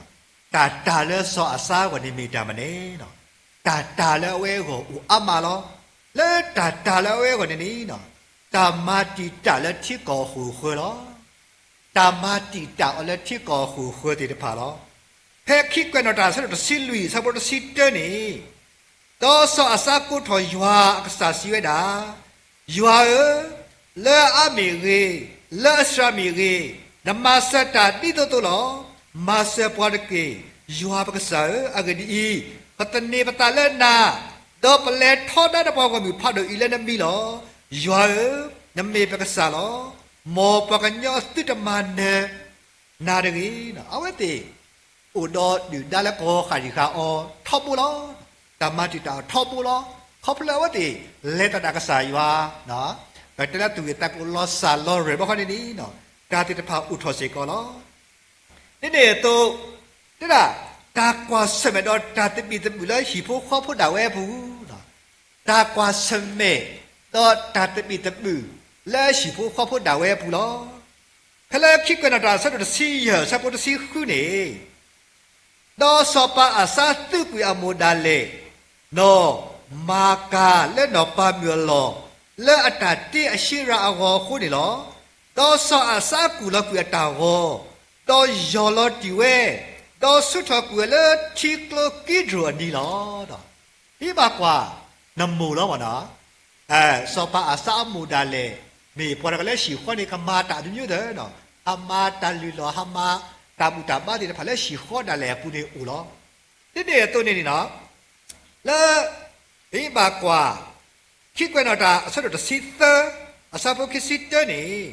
တၢ်တၢ်လၢစီၤအၤစါအဂီၢ်န့ၣ်မ့ၢ်တၢ်မနုၤလဲၣ်. တၢ်တၢ်လၢအဝဲအဂီၢ်အိၣ်အါမးလီၤ. လၢတၢ်တၢ်လၢအဝဲအဂီၢ်န့ၣ်န့ၣ် တၢ်မၤတံာ်တာ်လၢထံကီၢ်အဃိာ်အဃၢၤလီၤ. တၢ်မၤတံာ်တာ်အီၤလၢထံကီၢ်အဃိာ်အဃၢၤသ့ၣ်တဖၣ်လီၤ. ဖဲခံကွဲးနီၣ်တၢ်အဆၢဒိၣ်တဆံလွံၢ်အဆၢဖိတဆံတၢန့ၣ် ဒီးစီၤအၤစါကိးထီၣ်ယွၤအကစၢ်စံးဝဲဒၣ်, ယွၤဧၢ, လၢအါမ့ၢ်ဂ့ၤ, လၢအစှၤမ့ၢ်ဂ့ၤ, နမၤစၢၤတၢ်ဒ်သိးသိးလီၤ. မၤစၢၤပှၤတက့ၢ်, ယွၤပကစၢ်ဧၢ, အဂ့ၢ်ဒ်အံၤ, ပသန့ၤပသးလၢနၤ, ဒီးပလဲၤထီဒါနပှၤဂီၢ်မုၢ်ဖးဒိၣ်အံၤလၢနမံၤလီၤ. ယွၤဧၢ, နမ့ၢ်ပကစၢ်လီၤ. မ်ပှၤကညီသုတမၤနၢၤနၤတဂ့ၤ. အဝဲသ့ၣ် အိၣ်ဒီးဒုၣ်ဒါလၢကဝီၤဃာ်ဒံးဃာ်အီၤထီဘိလီၤ. တၢ်မၤတံာ်တာ်အီၤထီဘိလီၤ. ခီဖျိလၢအဝဲသ့ၣ် လဲၤသဒၣ်ကစၢ်ယွၤ, ပတဲလၢသူၣ်ဂ့ၢ်သးကျိၤလီၤစၢ်လီၤရၢၢ်ဘၣ်ခီန့ၣ်န့ၣ် တၢ်သ့ၣ်တဖၣ်အိၣ်ထီၣ်စ့ၢ်ကီးလီၤ. ဒ်န့ၣ်အသိး တဲဒၣ် တၢ်ကွၢ်ဆၢၣ်မဲာ်ဒီးတၢ်သဘံၣ်သဘုၣ်လၢဟံၣ်ဖိဃီဖိဒၣ်ဝဲအပူၤ တၢ်ကွၢ်ဆၢၣ်မဲာ် ဒီးတၢ်သဘံၣ်သဘုၣ်လၢဟံၣ်ဖိဃီဖိဒၣ်ဝဲအပူၤလီၤ. ဖဲလၢခံကွဲးနီၣ်တၢ်အဆၢဒိၣ်တဆံယဲၢ်အဆၢဖိတဆံဃုန့ၣ်, ဒီးစီၤပၤအၤစါသံကွံာ်အမိၢ်ဒၣ်လဲာ်, နီၢ်မၤကၤလၢနီၢ်ပၤမုၣ်အလီၢ်, လၢအတၢ်တ့အၤၡ့ရၤအဂီၤအဃိန့ၣ်လီၤ. ဒီးစီၤအၤစါကူၣ်လီၤကွံာ်အတၢ်ဂီၤ, ဒီးယီၢ်လီၤတံၢ်ဝဲ, ဒီးဆူၣ်ထီၣ်ကွံာ်ဝဲလၢထံကျိကံဒြိၣ်အနံၤလီၤ. ဒ်ဘၣ်ကွၢ် နမိၢ်လီၤမ့ၢ်နီၤ စီၤပၤအၤစါအမိၢ်ဒၣ်လဲာ် မ့ၢ်ပှၤတဂၤလၢဟံၣ်ဃီန့ၣ် ကမၤတၢ်အမျိုးမျိုးသၢနီၤ, ဟးမၤတၢ်လုၢ်လီၢ် ဟးမၤတၢ်ဘူၣ်တၢ်ဘါသ့ၣ်တဖၣ်လၢဟံၣ်ဃီဒၣ်လဲာ်အပူၤန့ၣ်အိၣ်လီၤ. ဒ်န့ၣ်အသိးန့ၣ်န့ၣ်နီၤ, လၢ ဒ်ဘၣ်ကွၢ် ခံကွဲးနီၣ်တၢ်အဆၢဒိၣ်တဆံသၢ အဆၢဖိခံဆံတၢန့ၣ်,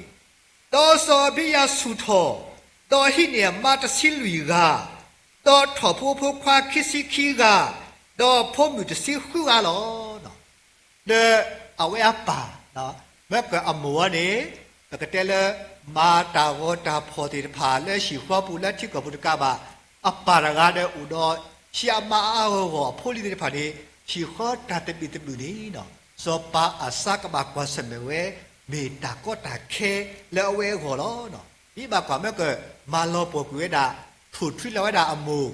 ဒီးစီၤအဘံယၤဆူၣ်ထီၣ်, ဒီးဟံးန့ၢ်အမါတဆံလွံၢ်ဂၤ, ဒီးထီၣ်ဖိဖိခွါခံဆံခံဂၤ, ဒီးဖိမုၣ်တဆံဃုဂၤလီၤ. ဒီးအဝဲအပၢ်, မ့ၢ်ကအမိၢ်အီၤန့ၣ် ပကတဲလၢ မၤတၢ်ဂီၤတၢ်ဖှီၣ်သ့ၣ်တဖၣ်လၢဟံၣ်ဃီပူၤလၢထံကီၢ်ပူၤတကးဘၣ်, အပၢ်တဂၤဒီးအိၣ်ဒီး ဟံးအမါအါအါဂီၢ်ဂီၢ်အဖိလံၤသ့ၣ်တဖၣ်န့ၣ် ဟံၣ်ဃီတၢ်တဘ့ၣ်တဘုၣ်န့ၣ် စီၤပၤအၤစါကဘၣ်ကွၢ်ဆၢၣ်မဲာ်ဝဲ မ့ၢ်တၢ်ကီတၢ်ခဲလၢအဝဲအဂီၢ်လီၤ. ဒ်ဘၣ်ကွၢ်မ့ၢ်ကမၤလီၤပှီၢ်ကွံာ်ဝဲဒၣ် ထိၣ်ထွံလီၤဝဲဒၣ်အမိၢ်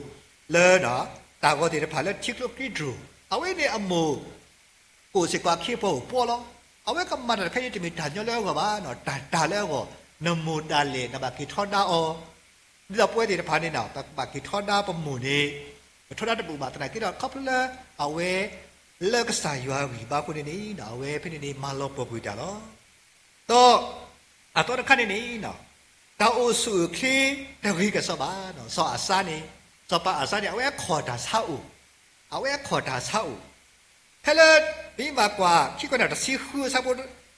လၢ တၢ်ဂီၤသ့ၣ်တဖၣ်လၢထံကျိကံဒြိၣ်, အဝဲန့ၣ်အမိၢ် အိၣ်စ့ၢ်ကီးအခ့အပှၤအိၣ်ပှီၢ်လီၤ. အဝဲကမၤတၢ်တခါအံၤတမ့ၢ်တၢ်ညီလၢအဂီၢ်ဘၣ်, တၢ်တၢ်လၢအဂီၢ်, နမိၢ်ဒၣ်လဲာ်နဘၣ်က့ၤထီဒါအီၤ, ဒ်သိးပဝဲသ့ၣ်တဖၣ်န့ၣ် ပကဘၣ်က့ၤထီဒါပမိၢ်န့ၣ် ပထီဒါတဘူၣ်ဘၣ်သနာ်က့ဒီး ခီဖျိလၢအဝဲ လၢကစၢ်ယွၤဂံၢ်ဘါအဃိန့ၣ်န့ၣ် အဝဲဖဲန့ၣ်န့ၣ် မၤလီၤပှီၢ်ကွံာ်တၢ်လီၤ. ဒီးအသီတခါန့ၣ်န့ၣ် တၢ်အိၣ်ဆူၣ်အိၣ်ချ့တဂ့ၤကစီၣ်ဘၣ်, စီၤအၤစါန့ၣ်, စီၤပၤအၤစါန့ၣ် အဝဲအခီၣ်တၢ်ဆါအိၣ်, အဝဲအခီၣ်တၢ်ဆါအိၣ်, ဖဲလၢ ဒ်ဘၣ်ကွၢ် ခံကွဲးနီၣ်တဆံဃုအဆၢဖိ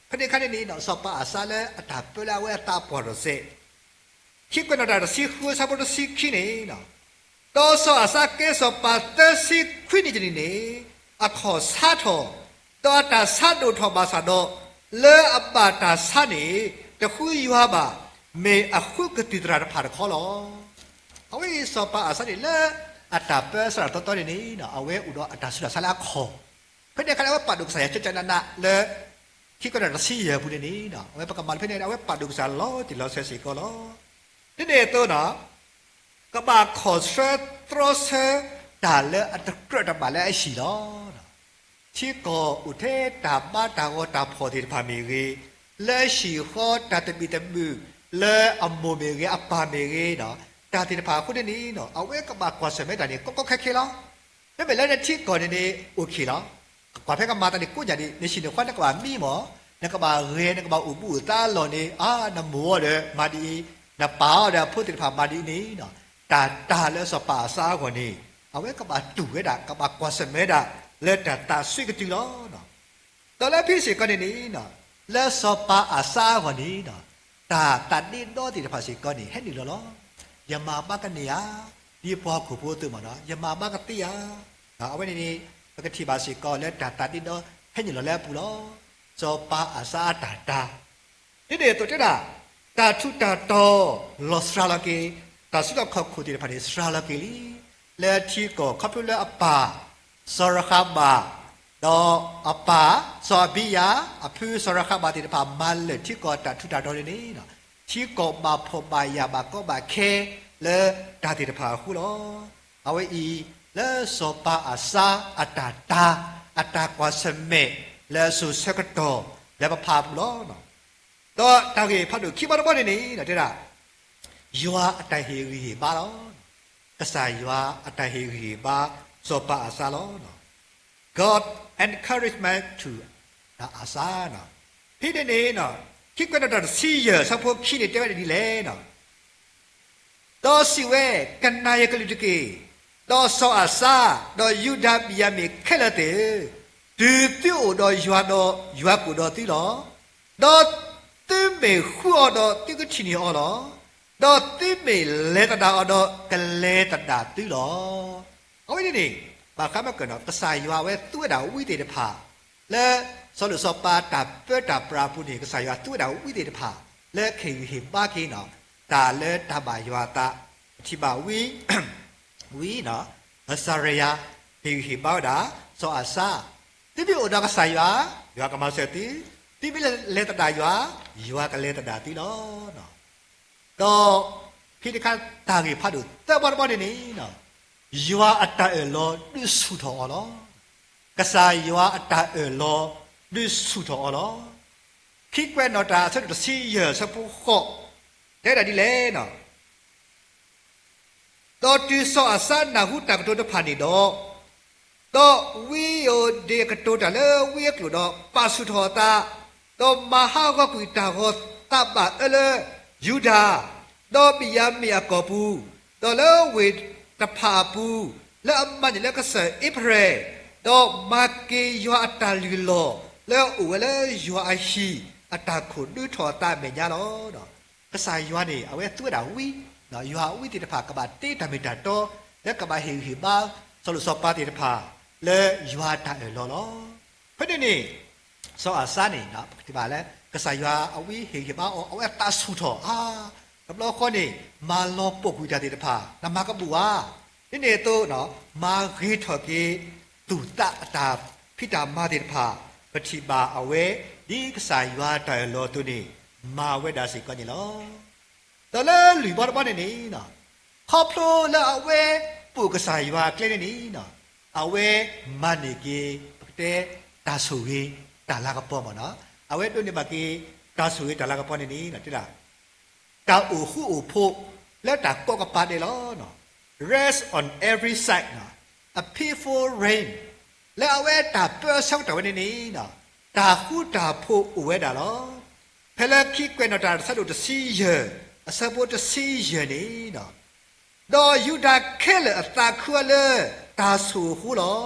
ဖဲန့ၣ်အခါန့ၣ်န့ၣ် စီၤပၤအၤစါလၢအတၢ်ပၢလၢအဝဲအသးပှၢ်ထီၣ်စဲး ခံကွဲးနီၣ်တၢ်တဆံဃုအဆၢဖိတဆံခံန့ၣ်, ဒီးစီၤအၤစါကဲစီၤပၤသၢဆံခွံနံၣ်တနံၣ်န့ၣ် အခီၣ်ဆါထီၣ်, ဒီးအတၢ်ဆါဒိၣ်ထီၣ်ဘၣ်ဆၣ်ဒီး လၢအဘၣ်တၢ်ဆါန့ၣ် တဃုယွၤဘၣ်, မ့ၢ်အဃုကသံၣ်သရၣ်တဖၣ်တခီလီၤ. အဝဲအံၤစီၤပၤအၤစါန့ၣ်လၢ အတၢ်ပၢဆှၢတၢ်သီသီန့ၣ်န့ၣ် အဝဲအိၣ်ဒီးအတၢ်ဆူးတၢ်ဆါလၢအခီၣ်, ဖဲန့ၣ်အခါန့ၣ် အဝဲပာ်ဒိၣ်ကစၢ်ယွၤကၠၢကၠၢနးနးလၢ ခံကွဲးနီၣ်တဆံယဲၢ်အပူၤန့ၣ်န့ၣ် အဝဲပကမၤလၢဖဲန့ၣ် အဝဲပာ်ဒိၣ်ကစၢ်လီၤတံၢ်လီၤဆဲးစ့ၢ်ကီးလီၤ. ဒ်န့ၣ်အသိးန့ၣ် ကဘၣ်ခီၣ်ဆၢသြီဆၢတၢ်လၢအတကြၢးတဘၣ်လၢအဟံၣ်လီၤ. ထံကီၢ်အိၣ်ထဲတၢ်ဘါတၢ်ဂီၤတၢ်ဖှီၣ်သ့ၣ်တဖၣ်မ့ၢ်ဂ့ၤ, လၢဟံၣ်ဃီတၢ်တဘ့ၣ်တဘုၣ်, လၢအမိၢ်မ့ၢ်ဂ့ၤ အပၢ်မ့ၢ်ဂ့ၤဒီး တၢ်သ့ၣ်တဖၣ်အဃိန့ၣ်န့ၣ် အဝဲကဘၣ်ကွၢ်ဆၢၣ်မဲာ်တၢ်န့ၣ် ကီကီခဲခဲလီၤ. မ့မ့ၢ်လၢနထံကီၢ်န့ၣ်န့ၣ် အိၣ်ခ့လီၤ. ကွၢ်ဖဲကမၤတၢ်န့ၣ်ကိးညၣ်ဒံး နဟံၣ်နဃီနကဘၣ်မံမီၢ်, နကဘၣ်ဂဲၤ နကဘၣ်အိၣ်ဘူးအိၣ်သါအလီၢ်န့ၣ် အါ နမိၢ်အီၤဒီးမၤဒ်အံၤ, နပၢ်အီၤဒီးအဖိသ့ၣ်တဖၣ်မၤဒ်အံၤန့ၣ်, တၢ်တၢ်လၢစီၤပၤအၤစါအဂီၢ်န့ၣ် အဝဲကဘၣ်တူၢ်ဝဲဒၣ် ကဘၣ်ကွၢ်ဆၢၣ်မဲာ်ဒၣ် လၢတၢ်သးစွံကတုၤလီၤ. ဒီးလၢဖဲစ့ၢ်ကီးန့ၣ်န့ၣ် လၢစီၤပၤအၤစါအဂီၢ်န့ၣ် တၢ်သးဒ့ဒီသ့ၣ်တဖၣ်စ့ၢ်ကီးန့ၣ် ဟဲနုာ်လီၤလီၤ. ယမၤဘၣ်ကန့ၢ်ဧါ, ဒ်ပှၤဟီၣ်ခိၣ်ဖိအသိးမ့ၢ်နီၤ ယမၤဘၣ်ကသ့ဧါ. အဝဲန့ၣ်န့ၣ် ပကထံၣ်ဘၣ်စ့ၢ်ကီးလၢတၢ်သးဒ့ဒီဟဲနုာ်လီၤလၢအပူၤလီၤ. စီၤပၤအၤစါအတၢ်တၢ် ဒ်န့ၣ်အသိးတဲဒၣ် တၢ်ထူးတၢ်တီၤလီၤစှၤလီၤက့ၤ, တၢ်စုလီၢ်ခီၣ်ခိၣ်သ့ၣ်တဖၣ်န့ၣ် စှၤလီၤက့ၤလံ. လၢထံကီၢ်ခီဖျိလၢအပၢ် စီၤရဃးဘၣ်, ဒီးအပၢ် စီၤအဘံယၤ, အဖုစီၤရဃးဘၣ်သ့ၣ်တဖၣ် မၤလၢာ်ထံကီၢ်တၢ်ထူးတၢ်တီၤန့ၣ်န့ၣ် ထံကီၢ်ဘၣ်ဖှီၣ်ဘၣ်ယာ်ဘၣ်ကီဘၣ်ခဲလၢတၢ်သ့ၣ်တဖၣ်အဃိလီၤ. အဝဲအံၤ လၢစီၤပၤအၤစါအတၢ်တၢ် အတၢ်ကွၢ်ဆၢၣ်မဲာ်လၢအစိၤဆၢကတီၢ်လၢပဖးအပူၤလီၤ. ဒီးတၢ်ဂ့ၢ်ဖးဒိၣ်ခံဘီတဘီန့ၣ်န့ၣ် တဲဒၣ် ယွၤအတၢ်ဟ့ၣ်ဂံၢ်ဟ့ၣ်ဘါလီၤ. ကစၢ်ယွၤအတၢ်ဟ့ၣ်ဂံၢ်ဟ့ၣ်ဘါ စီၤပၤအၤစါလီၤ. God encouragement to အၤစါ, ဖဲန့ၣ်န့ၣ် ခံကွဲးနီၣ်တၢ်တဆံယဲၢ် ဆၢဖိခံန့ၣ် တဲဝဲဒ်လဲၣ်န့ၣ် ဒီးစံးဝဲ, ကနၣ်ယကလုၢ်တက့ၢ်. ဒီးစီၤအၤစါ, ဒီးယူဒၤဘ့ၣ်ယၤမ့ၣ်ခဲလၢာ်သ့ၣ်ဧၢ, တုၤသုအိၣ်ဒီးယွၤဒီး ယွၤကအိၣ်ဒီးသုလီၤ. ဒီးသုမ့ၢ်ဃုအီၤဒီး သုကထံၣ်န့ၢ်အီၤလီၤ. ဒီးသုမ့ၢ်လဲၤသဒၣ်အီၤဒီး ကလဲၤသဒၣ်သုလီၤ. အဝဲန့ၣ်န့ၣ် ဘၣ်ဃးမ့ၢ်ကၢၢ်နီၤ ကစၢ်ယွၤအဝဲသူဝဲဒၣ်ဝံသ့ၣ်တဖၣ် လၢစီၤလိၣ်စီၤပၤတၢ်ပၢတၢ်ပြးအပူၤန့ၣ် ကစၢ်ယွၤသူဝဲဒၣ်ဝံသ့ၣ်တဖၣ် လၢကဟ့ၣ်ဂံၢ်ဟ့ၣ်ဘါက့ၤနီၤ တၢ်လၢတၢ်ဘၣ်ယွၤအသး ပထံၣ်ဘၣ်ဝံ ဝံ အစၤရယၤ ဟ့ၣ်ဂံၢ်ဟ့ၣ်ဘါဝဲဒၣ် စီၤအၤစါ, သုမ့ၢ်အိၣ်ဒီးကစၢ်ယွၤ, ယွၤကမၤစၢၤသု, သုမ့ၢ်လဲၤသဒၣ်ယွၤ, ယွၤကလဲၤသဒၣ်သုလီၤ. ဒီးဖဲတခါတၢ်ဂ့ၢ်ဖးဒိၣ်သၢဘီတဘီန့ၣ်န့ၣ် ယွၤအတၢ်အၢၣ်လီၤဒုးဆူၣ်ထီၣ်အီၤလီၤ. ကစၢ်ယွၤအတၢ်အၢၣ်လီၤ ဒုးဆူၣ်ထီၣ်အီၤလီၤ. ခံကွဲးနီၣ်တၢ်အဆၢဒိၣ်တဆံယဲၢ်အဆၢဖိဃိး တဲဒၣ်ဒ်လဲၣ်န့ၣ် ဒီးတုၤစီၤအၤစါနၢ်ဟူတၢ်ကတိၤတဖၣ်န့ၣ်ဒီး, ဒီးဝံဧိၤဒ့းအကတိၤတၢ်လၢဝံအကျိာ်ဒီး ပာ်ဆူၣ်ထီၣ်အသး, ဒီးမၤဟးဂီၤကွံာ်တၢ်ဂီၤသးဘၣ်အၢလၢ ယူဒၤ, ဒီးဘ့ၣ်ယၤမ့ၣ်အကီၢ်ပူၤ, ဒီးလၢဝ့ၢ်တဖၣ်အပူၤ, လၢအမၤန့ၢ်လၢကစၢၢ်အ့ဖရဲၣ်, ဒီးမၤက့ၤယွၤအတၢ်လုၢ်လီၢ်လၢအအိၣ်ဝဲလၢယွၤအဟံၣ် အတၢ်ခိၣ်ဒုးထီၣ်အသးအမဲာ်ညါလီၤ. ကစၢ်ယွၤန့ၣ် အဝဲသူဝဲဒၣ်ဝံ, ယွၤအဝံသ့ၣ်တဖၣ် ကဘၣ်တ့တၢ်မ့ၢ်တၢ်တီ, လၢကဘၣ်ဟ့ၣ်ဂံၢ်ဟ့ၣ်ဘါ စီၤလိၤစီၤပၤသ့ၣ်တဖၣ် လၢယွၤအတၢ်အၢၣ်လီၤလီၤ. ဖဲန့ၣ်န့ၣ် စီၤအၤစါန့ၣ် ပကထံၣ်ဘၣ်လၢ ကစၢ်ယွၤအဝံဟ့ၣ်ဂံၢ်ဟ့ၣ်ဘါအီၤ အဝဲသးဆူၣ်ထီၣ်, အါ, တဘျီဃီန့ၣ် မၤလီၤပိာ်ကွံာ်တၢ်သ့ၣ်တဖၣ် နမၤကဘူၣ်ဧါ, ဒ်န့ၣ်အသိး မၤဂ့ၤထီၣ်က့ၤ သူၣ်သးအတၢ်ဖံးတၢ်မၤသ့ၣ်တဖၣ် ပထံၣ်ဘၣ်အဝဲ ဒ်ကစၢ်ယွၤတၢ်အၢၣ်လီၤအသိးန့ၣ် မၤဝဲဒၣ်စ့ၢ်ကီးန့ၣ်လီၤ. ဒီးလၢလွံၢ်ဘီတဘီန့ၣ်န့ၣ် ခီဖျိလၢအဝဲပိာ်ကစၢ်ယွၤအကျဲန့ၣ်န့ၣ် အဝဲမၤန့ၢ်က့ၤ ပကတဲ တၢ်ဆိၣ်ဂ့ၤတၢ်လၤကပီၤမ့ၢ်နီၤ, အဝဲဒိးန့ၢ်ဘၣ်က့ၤ တၢ်ဆိၣ်ဂ့ၤတၢ်လၤကပီၤန့ၣ်န့ၣ် တဲဒၣ် တၢ်အိၣ်ဃူအိၣ်ဖိး လၢတၢ်ကိးကပၤဒဲးလီၤ. Rest on every side, a peaceful reign, လၢအဝဲတၢ်ပၢဆှၢကတီၢ်ဝဲန့ၣ်န့ၣ် တၢ်ဃူတၢ်ဖိးအိၣ်ဝဲဒၣ်လီၤ. ဖဲလၢခံကွဲးနီၣ်တၢ်အဆၢဒိၣ်တဆံယဲၢ် အဆၢဖိတဆံယဲၢ်န့ၣ် ဒီးယူဒၤခဲလၢာ်အသးခုအီၤလၢတၢ်ဆိၣ်အဃိလီၤ.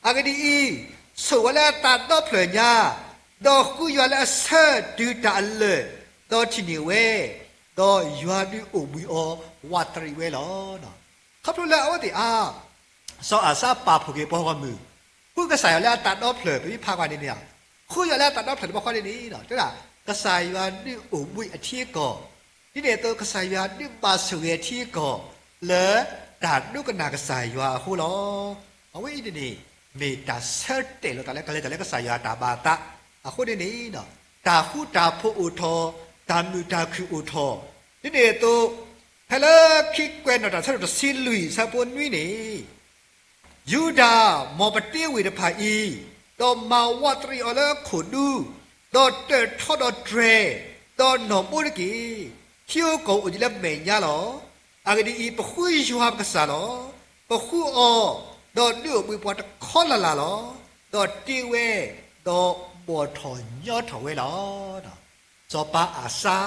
အဂ့ၢ်ဒ်အံၤ, ဆိၣ်ဝဲလၢအသးဒီဖျၢၣ်ညါ, ဒီးဃုယွၤလၢအဆၢတုၤတၢ်အလၢာ်, ဒီးထံၣ်န့ၢ်ဝဲ, ဒီးယွၤဒုးအိၣ်ဘှံးအီၤဝးတရံးဝဲလီၤ. ခီဖျိလၢအဝဲသ့ၣ်အါ စီၤအၤစါပာ်ဖှိၣ်က့ၤပှၤဂီၢ်မုၢ်, ဃုကစၢ်ယွၤလၢအသးဒီဖျၢၣ် ပမ့ၢ်ဖးကွၢ်န့ၣ်န့ၣ်, ဃုယွၤလၢအသးဒီဖျၢၣ်တဘျီဃီန့ၣ်န့ၣ် တဲဒၣ် ကစၢ်ယွၤဒုးအိၣ်ဘှံးအထံအကီၢ်, ဒ်န့ၣ်အသိးကစၢ်ယွၤဒုးဘၣ်ဆိၣ်ဂ့ၤအထံအကီၢ် လၢတၢ်ဒိကနၣ်ကစၢ်ယွၤအဃိလီၤ. အဝဲအံၤန့ၣ်န့ၣ် မ့ၢ်တၢ်ဆၢတဲာ်လိာ်သးလၢကလဲၤတၢ်လၢကစၢ်ယွၤအတၢ်ဘၣ်အသးအဃိန့ၣ်န့ၣ်, တၢ်ဃူတၢ်ဖိးအိၣ်ထီၣ်, တၢ်မုာ်တၢ်ခုၣ်အိၣ်ထီၣ်, ဒ်န့ၣ်အသိး ဖဲလၢခံကွဲးနီၣ်တၢ်ဆၢဒိၣ်တဆံလွံၢ် ဆၢဖိနွံန့ၣ် ယူဒၤ မ်ပတ့ဝ့ၢ်တဖၣ်အံၤ, ဒီးမၤဝးတရံးအီၤလၢခိၣ်ဒူ, ဒီးတၢၣ်ထီဒီးတြဲၤ, ဒီးနီၣ်ဘိတက့ၢ်. ထံဧိၤကီၢ်ဧိၤအိၣ်ဒံးလၢမဲာ်ညါလီၤ. အဂ့ၢ်ဒ်အံၤ, ပဃုယွၤပကစၢ်လီၤ. ပဃုအီၤ, ဒီးဒုးအိၣ်ဘှံးပှၤတခီလၢ်လၢ်လီၤ. ဒီးတ့ဝဲ, ဒီးဘီၣ်ထီၣ်ညီထီၣ်ဝဲလီၤ. စီၤပၤအၤစါ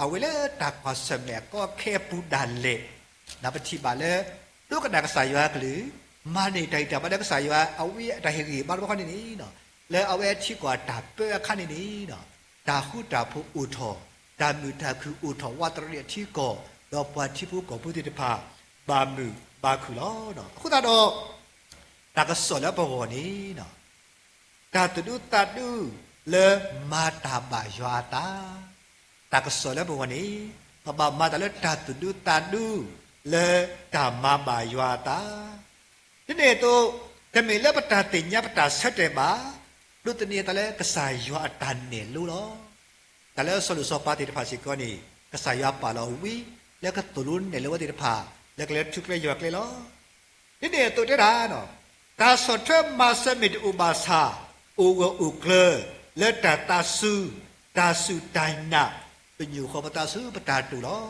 အဝဲလၢတၢ်ကွၢ်ဆၢၣ်မဲာ်အကီအခဲအပူၤဒၣ်လဲာ်, ပထံၣ်ဘၣ်လၢ ဒိကနၣ်ကစၢ်ယွၤအကလုၢ်, မၤန့ၢ်တၢ်ဂံၢ်တၢ်ဘါလၢကစၢ်ယွၤအဝံအတၢ်ဟ့ၣ်ဂံၢ်ဟ့ၣ်ဘါတဘျီဃီန့ၣ်န့ၣ်, လၢအဝဲထံကီၢ်အတၢ်ပၢအခါန့ၣ်န့ၣ်, တၢ်ဃူတၢ်ဖိးအိၣ်ထီၣ်, တၢ်မုာ်တၢ်ခုၣ်အိၣ်ထီၣ် ဝးတရံးအထံကီၢ်, ဒီးပှၤထံဖိကီၢ်ဖိသ့ၣ်တဖၣ် ဘၣ်မုာ်ဘၣ်ခုၣ်လီၤ. အဃိသတးဒီး တၢ်ကစီၣ်လၢပဂီၢ်န့ၣ် တၢ်သူၣ်ဒူသးဒူလၢမၤတၢ်ဘၣ်ယွၤအသး, တၢ်ကစီၣ်လၢပဂီၢ်န့ၣ် ပဘၣ်မၤတၢ်လၢတၢ်သူၣ်ဒူသးဒူလၢတၢ်မၤဘၣ်ယွၤအသး, ဒ်န့ၣ်အသိး တမ့ၢ်လၢပတၢ်သ့ၣ်ညါပတၢ်ဆၢတဲာ်ဘၣ်, ဒိးသန့ၤအသးလၢကစၢ်ယွၤအတၢ်နဲၣ်လိလီၤ. တၢ်လၢစီၤလိၤစီၤပၤသ့ၣ်တဖၣ်စ့ၢ်ကီးန့ၣ် ကစၢ်ယွၤပာ်လီၤဝံ လၢကသိၣ်လိနဲၣ်လိဝဲသ့ၣ်တဖၣ် လၢကလဲၤထူကျဲယွၤကျဲလီၤ. ဒ်န့ၣ်အသိးတဲဒၣ်, တၢ်ဆီၣ်ထွဲမၤစၢၤမ့ၢ်တအိၣ်ဘၣ်ဆၣ်, အိၣ်ဂၢၢ်အိၣ်ကျၢၤ လၢတၢ်သးစူၤ, တၢ်စူၢ်တၢ်နာ်, ပညိၣ်ဃီပသးစူၤပတၢ်တိာ်လီၤ.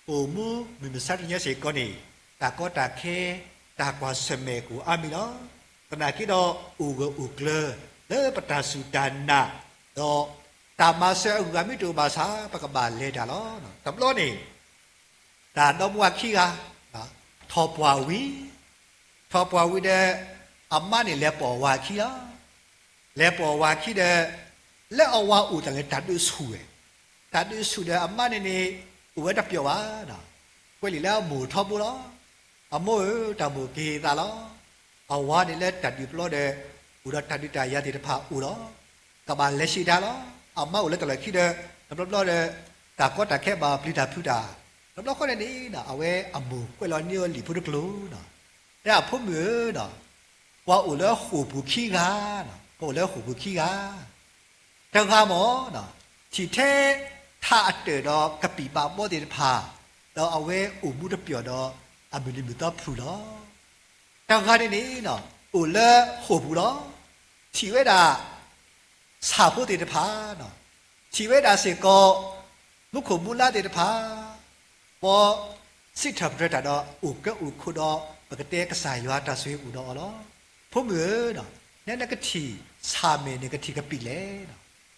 အိၣ်မူမုၢ်မဆါတနံၤညါစ့ၢ်ကီးန့ၣ် တၢ်ကီတၢ်ခဲ တၢ်ကွၢ်ဆၢၣ်မဲာ်ကအိၣ်အါမံၤလီၤ. သနာ်က့ဒီးအိၣ်ဂၢၢ်အိၣ်ကျၢၤ လၢပတၢ်စူၢ်တၢ်နာ်, ဒီးတၢ်မၤစၢၤအဂုၤအဂၤမ့ၢ်တအိၣ်ဘၣ်ဆၣ် ပကဘၣ်လဲၤတၢ်လီၤ. တဘျီန့ၣ် တၢ်ဒီမါဝၤခံဂၤ ထီၣ်ပှၢ်ဝံၤ, ထီၣ်ပှၢ်ဝံၤဒီး အမါန့ၣ်လဲၤပိာ်ဝၤခံလီၤ. လဲၤပိာ်ဝၤခံဒီး လၢအဝၤအိၣ်တၢ်လၢတၢ်ဒုးဆူၣ်ဝဲ, တၢ်ဒုးဆူၣ်ဒီးအမါန့ၣ်န့ၣ် အိၣ်ဝဲတပျီၢ်ဘၣ်, ကွဲးလံာ်လၢအမိၢ်ထီဘိလီၤ. အမိၢ်ဧၢ, တၢ်မိၢ်ကဟ့ၣ်သးလီၤ. အဝၤန့ၣ်လၢတၢ်ဒုးပျီဒီး အိၣ်ဒီးတၢ်ဒုးတၢ်ယၤသ့ၣ်တဖၣ်အိၣ်လီၤ. ကဘၣ်လဲၤဆံးတၢ်လီၤ. အမါအိၣ်လၢတၢ်လီၢ်ခံဒီး တဘျီဘျီဒီး တၢ်ကီတၢ်ခဲဘၣ်ပျံၤတၢ်ဖုးတၢ်, တဘျီဃီန့ၣ်န့ၣ် အဝဲအမိၢ်ကွဲးလီၤန့ၢ်အီၤလံာ်ဖိတကျိၤ, တဲအဖိမုၣ်ဧၢ, ပှၤအိၣ်လၢဃိာ်ပူၤခံဂၤ, ပှၤအိၣ်လၢဃိာ်ပူၤခံဂၤ တဂၤမ့ၢ် ထံၣ်ထဲထးအတၢၢ်ဒီးကပံာ်ဘးဘီသ့ၣ်တဖၣ်, ဒီးအဝဲအိၣ်မူတပျီၢ်ဒီးအမုၢ်နံၤမုၢ်သီဖုၣ်လီၤ. တဂၤန့ၣ်န့ၣ် အိၣ်လၢဃိာ်ပူၤလီၤ. ထံၣ်ဝဲဒၣ် ဆၣ်ဖိသ့ၣ်တဖၣ် ထံၣ်ဝဲဒၣ်စ့ၢ်ကီး မူခိၣ်မူလါသ့ၣ်တဖၣ် ပှၤစံးထီၣ်ပတြၢၤတၢ်ဒီး အိၣ်ကဲအိၣ်ခိးဒီး ပကတဲကစၢ်ယွၤတၢ်ဆိၣ်ဂ့ၤအိၣ်ဒီးအီၤလီၤ. ဖိမုၣ်ဧၢ, နဲနကထံၣ်ဆၣ်မ့ၢ်န့ၣ် ကထံၣ်ကပံာ်လဲၣ်.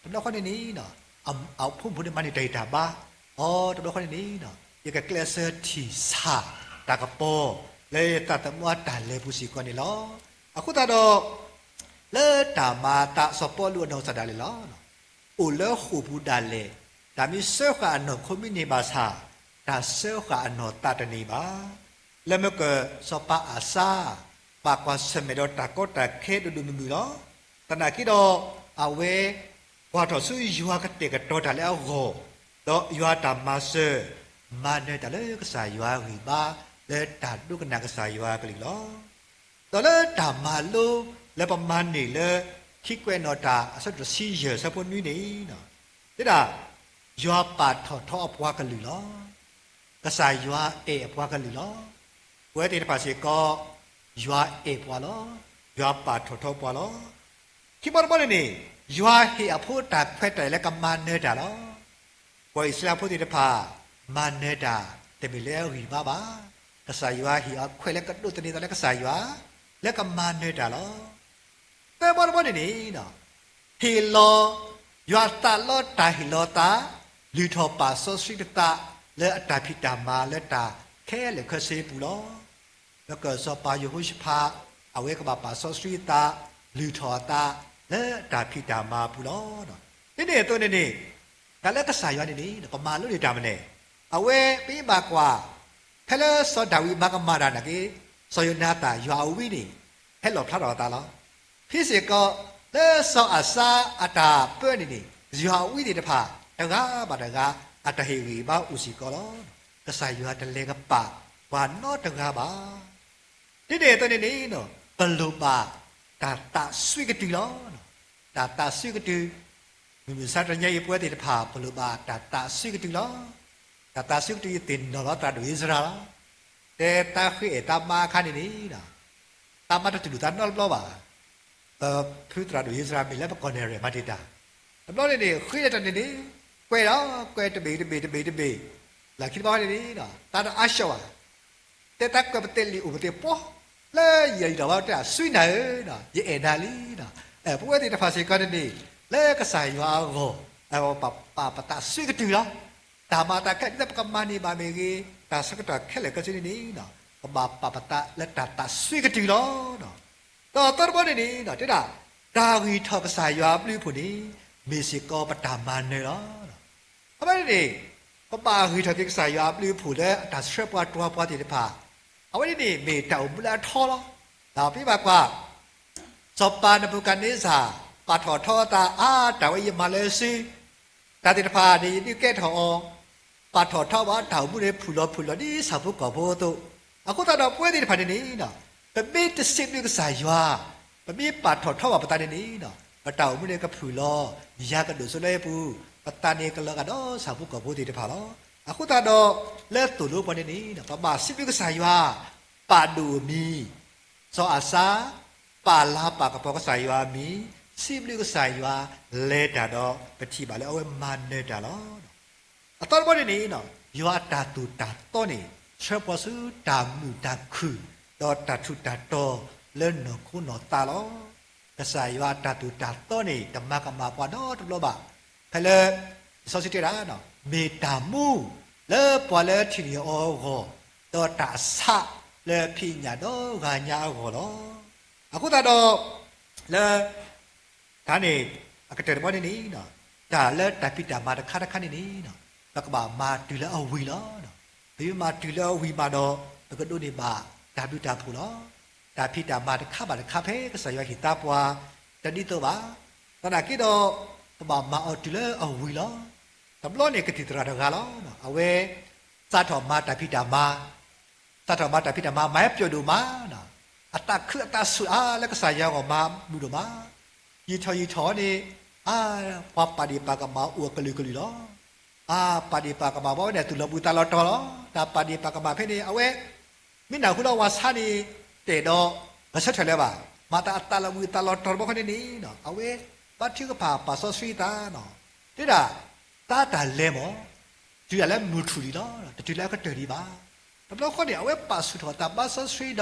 တဘျီဃီန့ၣ်န့ၣ် အဖိမုၣ်ဖိန့ၣ်မၤန့ၢ်တၢ်ဂံၢ်တၢ်ဘါ, အီ တဘျီဃီန့ၣ်န့ၣ် ယကကျဲးစၢးထံၣ်ဆၣ်တၢ်ကပီၤ လၢယသးသမူအတၢ်လဲၤပူၤစ့ၢ်ကီးန့ၣ်လီၤ. အဃိသတးဒီး လၢတၢ်မၤအသးစီၤပီလူးအနီၢ်ကစၢ်ဒၣ်လဲာ်လီၤ. အိၣ်လၢဃိာ်ပူၤဒၣ်လဲာ်, တၢ်မ့ၢ်စၢဃာ်အနီၢ်ခိမ့ၢ်န့ၢ်ဘၣ်ဆၣ်, တၢ်စၢဃာ်အနီၢ်သးတန့ၢ်ဘၣ်. လၢမၢကၢၢ်စီၤပၤအၤစါ ပာ်ကွၢ်ဆၢၣ်မဲာ်ဒီးတၢ်ကီတၢ်ခဲဒိၣ်ဒိၣ်မုၢ်မုၢ်လီၤ. သနာ်က့ဒီး အဝဲ ကွၢ်ထီၣ်ဆူယွၤကတဲာ်ကတီၤတၢ်လၢအဂီၢ်, ဒီးယွၤတၢ်မၤစၢၤ မၤနၢၤတၢ်လၢကစၢ်ယွၤဂံၢ်ဘါ လၢတၢ်ဒိကနၣ်ကစၢ်ယွၤအကလုၢ်လီၤ. ဒီးလၢတၢ်မၤလိလၢပမၤန့ၢ်လၢ ခံကွဲးနီၣ်တၢ်အဆၢဒိၣ်တဆံယဲၢ် အဆၢဖိနွံန့ၣ် တဲဒၣ် ယွၤပာ်ထီၣ်ထီအပှၤကလုာ်လီၤ. ကစၢ်ယွၤအဲၣ်အပှၤကလုာ်လီၤ. ပဝဲသ့ၣ်တဖၣ်စ့ၢ်ကီး ယွၤအဲၣ်ပှၤလီၤ. ယွၤပာ်ထီၣ်ထီပှၤလီၤ. ခံဘီတဘီန့ၣ်န့ၣ် ယွၤဟ့ၣ်အဖိတၢ်ခွဲးတၢ်ယာ်လၢကမၤနၢၤတၢ်လီၤ. ပှၤအံၣ်စရ့လးဖိသ့ၣ်တဖၣ် မၤနၢၤတၢ် တမ့ၢ်လၢအဂံၢ်ဘါဘၣ်. ကစၢ်ယွၤဟ့ၣ်အခွဲးလၢကဒိးသန့ၤသးလၢကစၢ်ယွၤ လၢကမၤနၢၤတၢ်လီၤ. သၢဘီတဘီန့ၣ်န့ၣ် ဟ့ၣ်လီၤ ယွၤသးလီတၢ်ဟ့ၣ်လီၤသး လုၢ်ထီၣ်ပာ်စီဆှံကသး လၢအတၢ်ဖံးတၢ်မၤလၢတၢ်ခဲလၢာ်ခဲဆ့အပူၤလီၤ. လၢကၢၣ်စီၤပၤယဟိၤၡဖး အဝဲကဘၣ်ပာ်စီဆှံအသး လုၢ်ထီၣ်အသး လၢအတၢ်ဖံးတၢ်မၤအပူၤလီၤ. ဒ်န့ၣ်အသိးန့ၣ်န့ၣ် တၢ်လၢကစၢ်ယွၤန့ၣ်န့ၣ် ပမၤလိန့ၢ်တၢ်မနုၤလဲၣ်. အဝဲပမ့ၢ်ဘၣ်ကွၢ် ဖဲလၢစီၤဒၤဝံးမၤကမၣ်တၢ်နာ်က့ စီၤယိၤနၤသၣ်ယွၤအဝံန့ၣ် ဟဲလီၣ်ဖျါထီၣ်အသးလီၤ. ဖဲစ့ၢ်ကီး လၢစီၤအၤစါအတၢ်ပၢန့ၣ်န့ၣ် ယွၤအဝံသ့ၣ်တဖၣ် တဂၤဘၣ်တဂၤ အတၢ်ဟ့ၣ်ဂံၢ်ဘါအိၣ်စ့ၢ်ကီးလီၤ. ကစၢ်ယွၤတလဲၤကပာ်ပှၤနီတဂၤဘၣ်. ဒ်န့ၣ်အသိးန့ၣ်န့ၣ် ပလိၣ်ဘၣ်တၢ်သးစွံကတုၤလီၤ. တၢ်သးစွံကတုၤ, မုၢ်မဆါတနံၤအံၤ ပဝဲသ့ၣ်တဖၣ် ပလိၣ်ဘၣ်တၢ်သးစွံကတုၤလီၤ. တၢ်သးစွံကတုၤ ယသ့ၣ်နီၣ်လီၤသရၣ်ဒိၣ်အံၣ်စရ့လးလီၤ. တဲသးဃ့အဲၣ်သးမါအခါန့ၣ်န့ၣ် သးမါတတူၢ်လိာ်သးနီတဘျီဘၣ်. ပဖုသရၣ်ဒိၣ်အံၣ်စရ့လးမ့ၢ်လၢပကီၢ်နဲၣ်ရဲၣ်မၤတံာ်တာ်, တဘျီန့ၣ်န့ၣ် ဃ့တၢ်န့ၣ်န့ၣ် ကွဲးဒီးကွဲးတဘ့ၣ်တဘ့ၣ်တဘ့ၣ်တဘ့ၣ်, လၢခံတဘျီန့ၣ်န့ၣ် သးတအါဆှီဘၣ်. တဲသးကွဲးပသ့ၣ်လံာ်အိၣ်ပသ့ၣ်ပီ, လၢယံာ်ဒီးဘၣ်တဲ စွံနၤဧၢ, ယအဲၣ်နၤလံ. ပဝဲသ့ၣ်တဖၣ်စ့ၢ်ကီးန့ၣ်န့ၣ် လၢကစၢ်ယွၤအဂီၢ် ပဘၣ်ပာ်ပသးစွံကတုၤလီၤ. တၢ်မၤသးခဲလၢာ်လၢပကမၤန့ၢ်ဘၣ်မ့ၢ်ဂ့ၤ, တၢ်ဆၢကတီၢ်ခဲလၢာ်ခဲဆ့န့ၣ်န့ၣ် ပဘၣ်ပာ်ပသးလၢတၢ်သးစွံကတုၤလီၤ. ဒီးသၢတဘီန့ၣ်န့ၣ် တဲဒၣ် တၢ်ဂံၢ်ထီၣ်ကစၢ်ယွၤအဘျုးအဖှိၣ်န့ၣ် မ့ၢ်စ့ၢ်ကီးပတၢ်မၤနၢၤလီၤ. အဝဲန့ၣ်န့ၣ် ပဘၣ်ဂံၢ်ထီၣ်က့ၤကစၢ်ယွၤအဘျုးအဖှိၣ်လၢအတၢ်ဆှၢပှၤတီၤပှၤသ့ၣ်တဖၣ်, အဝဲန့ၣ်န့ၣ် မ့ၢ်တၢ်အိၣ်မူလၢအထီလီၤ. ဒီးပမ့ၢ်ဘၣ်ကွၢ် စီၤပၤနဘူၤခၣ်န့စၢ် ပာ်ထီၣ်ထီအသး အါ တၢ်ဝဲယမၤလၢစု တၢ်သ့ၣ်တဖၣ်န့ၣ် ယဒုးကဲထီၣ်အီၤ, ပာ်ထီၣ်ထီဘၣ်တၢ်အိၣ်မူန့ၣ် ဖုၣ်လီၤဖုၣ်လီၤဒ်ဆၣ်ဖိကီၢ်ဖိအသိး, အဃိသတးဒီးပဝဲသ့ၣ်တဖၣ်န့ၣ်န့ၣ် ပမ့ၢ်တစံးဘျုးကစၢ်ယွၤ, ပမ့ၢ်ပာ်ထီၣ်ထီဘၣ်ပသးန့ၣ်န့ၣ် ပတၢ်အိၣ်မူန့ၣ်ကဖုၣ်လီၤ, ယၤကဒိၣ်စိလၢအပူၤ, ပသးန့ၣ်ကလီၤဂာ်ဒီးဆၣ်ဖိကီၢ်ဖိသ့ၣ်တဖၣ်လီၤ. အဃိသတးဒီး လၢသိၣ်လိပှၤန့ၣ်န့ၣ် ပဘၣ်စံးဘျုးကစၢ်ယွၤ, ပာ်ဒိၣ်အမံၤ စီၤအၤစါ, ပာ်လၤပာ်ကပီၤကစၢ်ယွၤအမံၤ, စံးဘျုးကစၢ်ယွၤ, လဲၤတၢ်ဒီး ပထံၣ်ဘၣ်လၢအဝဲမၤနၢၤတၢ်လီၤ. အသီတဘီန့ၣ်န့ၣ် ယွၤအတၢ်သိၣ်တၢ်သီန့ၣ် ဆှၢပှၤဆူတၢ်မုာ်တၢ်ခုၣ် ဒီးတၢ်ထူးတၢ်တီၤလၢနီၢ်ခိနီၢ်သးလီၤ. ကစၢ်ယွၤအတၢ်သိၣ်တၢ်သီန့ၣ် တမၤကမၣ်ပှၤနီတဘျီဘၣ်. ဖဲလၢ လံာ်စီဆှံတဲဒၣ် မ့ၢ်တၢ်မူလၢပှၤလၢထံၣ်န့ၢ်အီၤအဂီၢ်, ဒီးတၢ်အဆၣ်လၢဖံးညၣ်ဒီဂၤညါအဂီၢ်လီၤ. အဃိသတးဒီး လၢ တၢ်န့ၣ် အကတၢၢ်တဘီန့ၣ်န့ၣ် တၢ်လၢတၢ်ဖံးတၢ်မၤတခါတခါန့ၣ်န့ၣ် ပကဘၣ်မၤတုၤလၢအဝံၤလီၤ. ပမ့ၢ်မၤတုၤလၢအဝံၤမးဒီး ပကဒိးန့ၢ်ဘၣ်တၢ်ဘျုးတၢ်ဖှိၣ်လီၤ. တၢ်ဖံးတၢ်မၤတခါဘၣ်တခါဖဲကစၢ်ယွၤဟ့ၣ်သါပှၤ တဒ်သိးဘၣ်. သနာ်က့ဒီး ပဘၣ်မၤအီၤတုၤလၢအဝံၤလီၤ. တဘျီန့ၣ်ကသံၣ်သရၣ်တဂၤလီၤ. အဝဲ စးထီၣ်မၤတၢ်ဖံးတၢ်မၤ စးထီၣ်မၤတၢ်ဖံးတၢ်မၤ မၤဟဲပျီၣ်ဒိၣ်မး, အသးခုအသးဆူၣ်အါလၢကစၢ်ယွၤအဂီၢ်မၤမုာ်ဒိၣ်မး, ယံာ်ထီၣ်ယံာ်ထီၣ်န့ၣ် အါ ပှၤပာ်ဒ့ၣ်ပာ်ကမၣ်အိၣ်အကလုာ်ကလုာ်လီၤ. အါ ပာ်ဒ့ၣ်ပာ်ကမၣ်ဘၣ်ဝဲန့ၣ် သူၣ်လီၤဘှံးသးလီၤတီၤလီၤ. တၢ်ပာ်ဒ့ၣ်ပာ်ကမၣ်ဖဲန့ၣ် အဝဲ မ့ၢ်နၢ်ဟူလၢဝၤဆါန့ၣ် တဲာ်ဒီး ဂဲၤဆၢထၢၣ်လၢၤဘၣ်. မၤသးအသးလီၤဘှံးသးလီၤတီၤတဘျီဃီန့ၣ်န့ၣ် အဝဲ ဘါထုကဖၣ်ပာ်စီဆှံသးနီၤ, တဲဒၣ် သါတၢ်လဲၤမး, တုၤဒၣ်လၢမုၢ်ထူၣ်လံလီၤ, တတုၤလၢအကတၢၢ်ဒံးဘၣ်. တဘျီဃီန့ၣ် အဝဲပာ်ဆူၣ်ထီၣ်အသးဘၣ်စီဆှံဒီး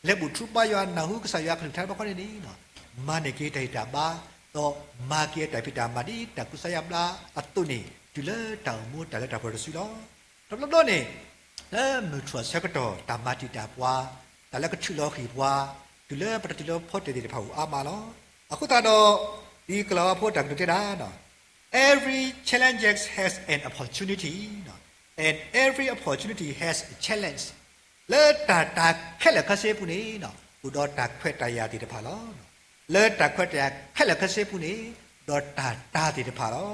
လဲၤဘူၣ်ထူဘါယွၤ နၢ်ဟူကစၢ်ယွၤကလုၢ်ကထါတဘျီဃီန့ၣ်န့ၣ် မၤန့ၢ်က့ၤတၢ်ဟ့ၣ်တၢ်ဘါ, ဒီးမၤက့ၤအတၢ်ဖံးတၢ်မၤဒ်တၢ်ကူစါယါဘျါအသိးန့ၣ် တုၤလၢတၢ်အိၣ်မူတၢ်လၢတၢ်ပှဲၤတစုလီၤ. တဘျီဘျီန့ၣ် လၢမုၢ်ထူၣ်အဆၢကတီၢ် တၢ်မၤတံာ်တာ်ပှၤ, တၢ်လၢကထုးလီၤဃံၢ်ပှၤ, တုၤလၢပတတုၤလၢဖီတၢၣ်သ့ၣ်တဖၣ်အိၣ်အါမးလီၤ. အဃိသတးဒီး ဒ်ကလၤဝါဖိတၢ်ကတိၤတဲဒၣ် Every challenge has an opportunity, and every opportunity has a challenge. လၢတၢ်တၤခဲလၢာ်ခဲဆ့အပူၤန့ၣ် အိၣ်ဒီးတၢ်ခွဲးတၢ်ယာ်သ့ၣ်တဖၣ်လီၤ. လၢတၢ်ခွဲးတၢ်ယာ်ခဲလၢာ်ခဲဆ့အပူၤန့ၣ် အိၣ်ဒီးတၢ်တၤသ့ၣ်တဖၣ်လီၤ.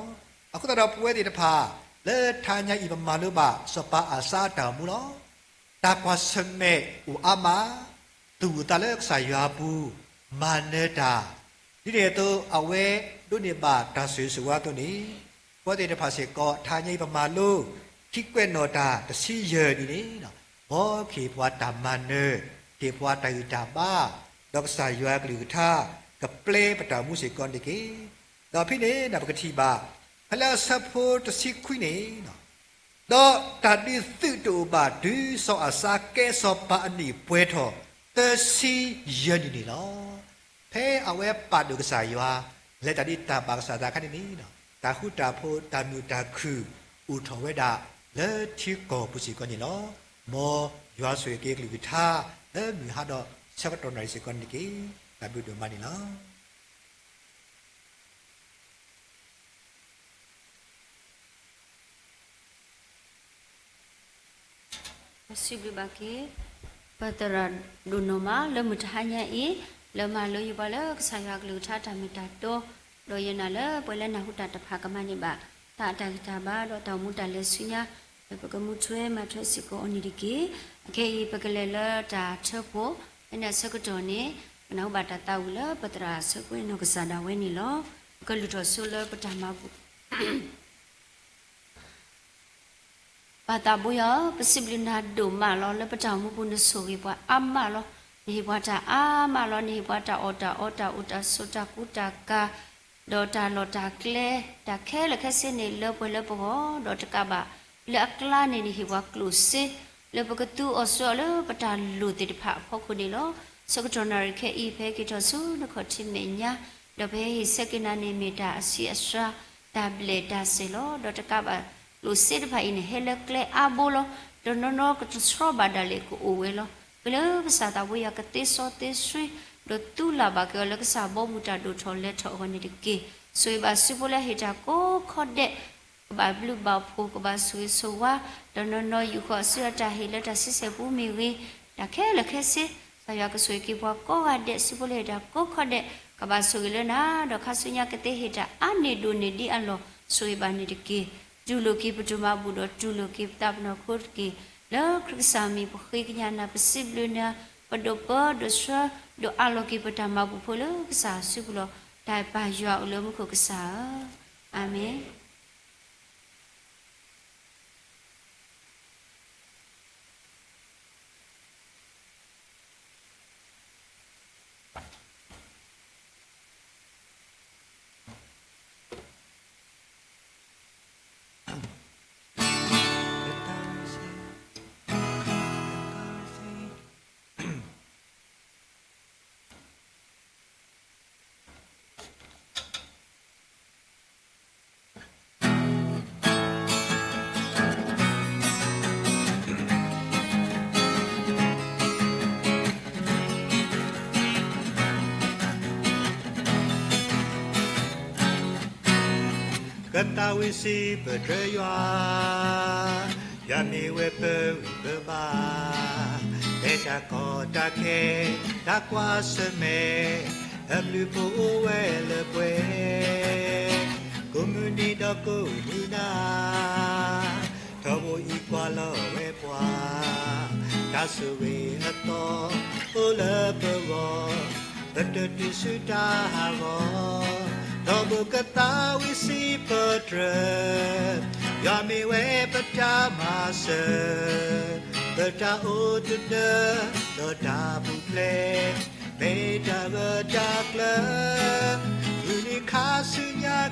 အဃိသတးဒီးပဝဲသ့ၣ်တဖၣ် လၢတဟါညါအံၤ ပမၤလိဘၣ်စီၤပၤအၤစါအတၢ်အိၣ်မူလီၤ. တၢ်ကွၢ်ဆၢၣ်မဲာ်အိၣ်အါမး, သူၣ်အသးလၢကစၢ်ယွၤအပူၤ, မၤနၢၤတၢ်, ဒ်န့ၣ်အသိး အဝဲဒိးန့ၢ်ဘၣ်တၢ်ဆိၣ်ဂ့ၤဆိၣ်ဝါအသိးန့ၣ်, ပဝဲသ့ၣ်တဖၣ်စ့ၢ်ကီး တဟါညါအံၤ ပမၤလိ ခံကွဲးနီၣ်တၢ်တဆံယဲၢ်ဒ်န့ၣ်, မ်ကဟ့ၣ်ပှၤတၢ်မၤနၢၤ, ဟ့ၣ်ပှၤတၢ်ဂံၢ်တၢ်ဘါ, ဒီးကစၢ်ယွၤအကလုၢ်ကထါ ကပျဲပတၢ်အိၣ်မူစ့ၢ်ကီးန့ၣ်တက့ၢ်. ဒီးဖဲန့ၣ် ပကထံၣ်ဘၣ် ဖဲလၢအဆၢဖိတဆံခွံန့ၣ် ဒီးတၢ်ဒုးသုးတအိၣ်ဘၣ် တုၤစီၤအၤစါကဲစီၤပၤအနံၣ်ပှဲၤထီၣ်သၢဆံယဲၢ်နံၣ်န့ၣ်လီၤ. ဖဲအဝဲပာ်ဒိၣ်ကစၢ်ယွၤ, လဲၤတၢ်ဒ်တၢ်ဘၣ်ကစၢ်သးအခါန့ၣ်န့ၣ်, တၢ်ဃူတၢ်ဖိး တၢ်မုာ်တၢ်ခုၣ် အိၣ်ထီၣ်ဝဲဒၣ်လၢထံကီၢ်ပူၤစ့ၢ်ကီးန့ၣ်လီၤ. မ်ယွၤဆိၣ်ဂ့ၤက့ၤကလုၢ်ကထါ လၢမုၢ်ဟါဒီးဆၢကတီၢ်နၣ်ရံၣ်စ့ၢ်ကီးန့ၣ်တက့ၢ်. တၢ်ဘျုးဒိၣ်မးန့ၣ်လီၤ. စံးဘျုးဘၣ်က့ၤ ပသရၣ်ဒိၣ်နီၢ်မး လၢမုၢ်တဟါညါအံၤ လၢမၤလိယပှၤလၢကစၢ်ယွၤအကလုၢ်ကထါတၢ်မ့ၢ်တၢ်တီ, ဒီးယနာ်လၢပှၤလၢနၢ်ဟူတၢ်တဖၣ်ကမၤန့ၢ်ဘၣ် သးအတၢ်ဂံၢ်တၢ်ဘါဒီးတၢ်အိၣ်မူတၢ်လဲၤဆူညါ, လၢပကမူထွဲမၤထွဲစ့ၢ်ကီးအီၤန့ၣ်တက့ၢ်. အခဲအံၤ ပကလဲၤလၢတၢ်ထၢဖှိၣ်, ဖဲန့ၣ်အဆၢကတီၢ်န့ၣ် ပနၢ်ဟူဘၣ်တၢ်သးဝံၣ်လၢပသရၣ်ဆၢကွဲးနီၢ်ကစၢ်ဒၣ်ဝဲန့ၣ်လီၤ. ပကလုၢ်ထီၣ်ဆိလၢပတၢ်မၤဘူၣ် ပၢ်သးဘိယွၤဧၢ, ပစံးဘျုးနၤဒိၣ်မးလီၤ. လၢပတၢ်အိၣ်မူပူၤနဆိၣ်ဂ့ၤပှၤအါမးလီၤ. နဟ့ၣ်ပှၤတၢ်အါမးလီၤ. နဟ့ၣ်ပှၤတၢ်အီၣ်တၢ်အီ တၢ်အိၣ်တၢ်ဆိး တၢ်ကူတၢ်ကၤ, ဒီးတၢ်လီၢ်တၢ်ကျဲ, တၢ်ခဲလၢာ်ခဲဆ့န့ၣ် လၢပှဲၤလၢပဂီၢ်, ဒီးတကးဘၣ် လၢအကျါန့ၣ် နဟ့ၣ်ပှၤကျိၣ်စ့ လၢပကသူအီၤဆှၢအီၤလၢပတၢ်လိၣ်သ့ၣ်တဖၣ်အဖီခိၣ်န့ၣ်လီၤ. ဆၢကတီၢ်နၣ်ရံၣ်ခဲအံၤ ဖဲက့ၤထီၣ်ဆူနခီၣ်ထံးမဲာ်ညါ, ဒီးဖဲဟ့ၣ်ဆၢက့ၤနၤန့ၣ် မ့ၢ်တၢ်အဆံးအစှၤ, တၢ်ဘျဲၣ်တၢ်စဲၤလီၤ. ဒီးတကးဘၣ်ကျိၣ်စ့တဖၣ်အံၤန့ၣ် ဟဲလၢကျဲအါဘိလီၤ. ဒီးနီၢ်နီၢ်ကတဆှီဘၣ်ဒၣ်လဲာ်ကအိၣ်ဝဲလီၤ. ပလၢကစၢ်သးဘိယွၤကသ့စီသ့ဆှံ, ဒီးသူလၢ်ဘၣ်က့ၤအီၤလၢကစၢ်ဘီမုၢ်တၢ်ဒိၣ်ထီၣ်လဲၤထီၣ်အဂီၢ်န့ၣ်တက့ၢ်. ဆိၣ်ဂ့ၤဘၣ်စုဖိလၢဟ့ၣ်တၢ်ကိးခီဒဲး ကဘၣ်ဘျုးဘၣ်ဖှိၣ် ကဘၣ်ဆိၣ်ဂ့ၤဆိၣ်ဝါ, ဒီးနီၢ်နီၢ်ယူာ်ဃီၤအစုအတၢ်ဟ့ၣ်လၢတၢ်ဆံဆဲၣ်ပူၤမ့ၢ်ဂ့ၤ, တၢ်ခဲလၢာ်ခဲဆ့, ကစၢ်ယွၤကဆိၣ်ဂ့ၤက့ၤပှၤကိးဂၤဒဲး, စုဖိလၢဟ့ၣ်တၢ်ကိးခီဒဲး ကဘၣ်ဆိၣ်ဂ့ၤလၢနၤ, ဒီးခါဆူညါကသ့ဟ့ၣ်တၢ်အါန့ၢ်ဒိၣ်န့ၢ်ဒ်အလီၢ် ဆိၣ်ဂ့ၤဘၣ်န့ၣ်တက့ၢ်. တူၢ်လိာ်က့ၤပတၢ်မၤဘူၣ်ဒီးတူၢ်လိာ်က့ၤပသးပ့ၤနီၢ်ခိတက့ၢ်. လၢခရံာ်ကစၢ်မံၤပဃ့ကညးနၤ ပစံးဘျုးနၤ, ပဒိၣ်ပၢဒိၣ်ဆှၢ ဒိၣ်အးလီၤက့ၤပတၢ်မၤဘူၣ်ဖိလၢကစၢ်စုပူၤလီၤ. တၢ်ပၢ်ယွၤအိၣ်လၢမူခိၣ်ကစၢ်ဧၢ, အၤမ့ၣ်. ကသးဝံၣ်စံးပတြၢၤယွၤ, ယွၤမ့ၢ်ဝဲပဂံၢ်ပဘါ, ဖဲတၢ်ကီတၢ်ခဲ, တၢ်ကွၢ်ဆၢၣ်မဲာ်, အဘျုးဖှိၣ်အိၣ်ဝဲလၢပှဲၤ, ကိးမုၢ်နံၤဒီးကိးမုၢ်နၤ ထီဘိအံၤကွၢ်လီၤဝဲပှၤ, တၢ်ဆိၣ်ဂ့ၤအသီ အိၣ်လၢပဂီၢ်, ပတတုၤဆူတၢ်ဟးဂီၤ, ထီဘိကသးဝံၣ်စံးပတြၢၤ, ယွၤမ့ၢ်ဝဲပတၢ်မၤစၢၤ, ပတၢ်အိၣ်တဒၢ ဒီးတၢ်ပူၤဖျဲး, မ့ၢ်တၢ်ဂၢၢ်တၢ်ကျၢၤ, မုၢ်နံၤခါ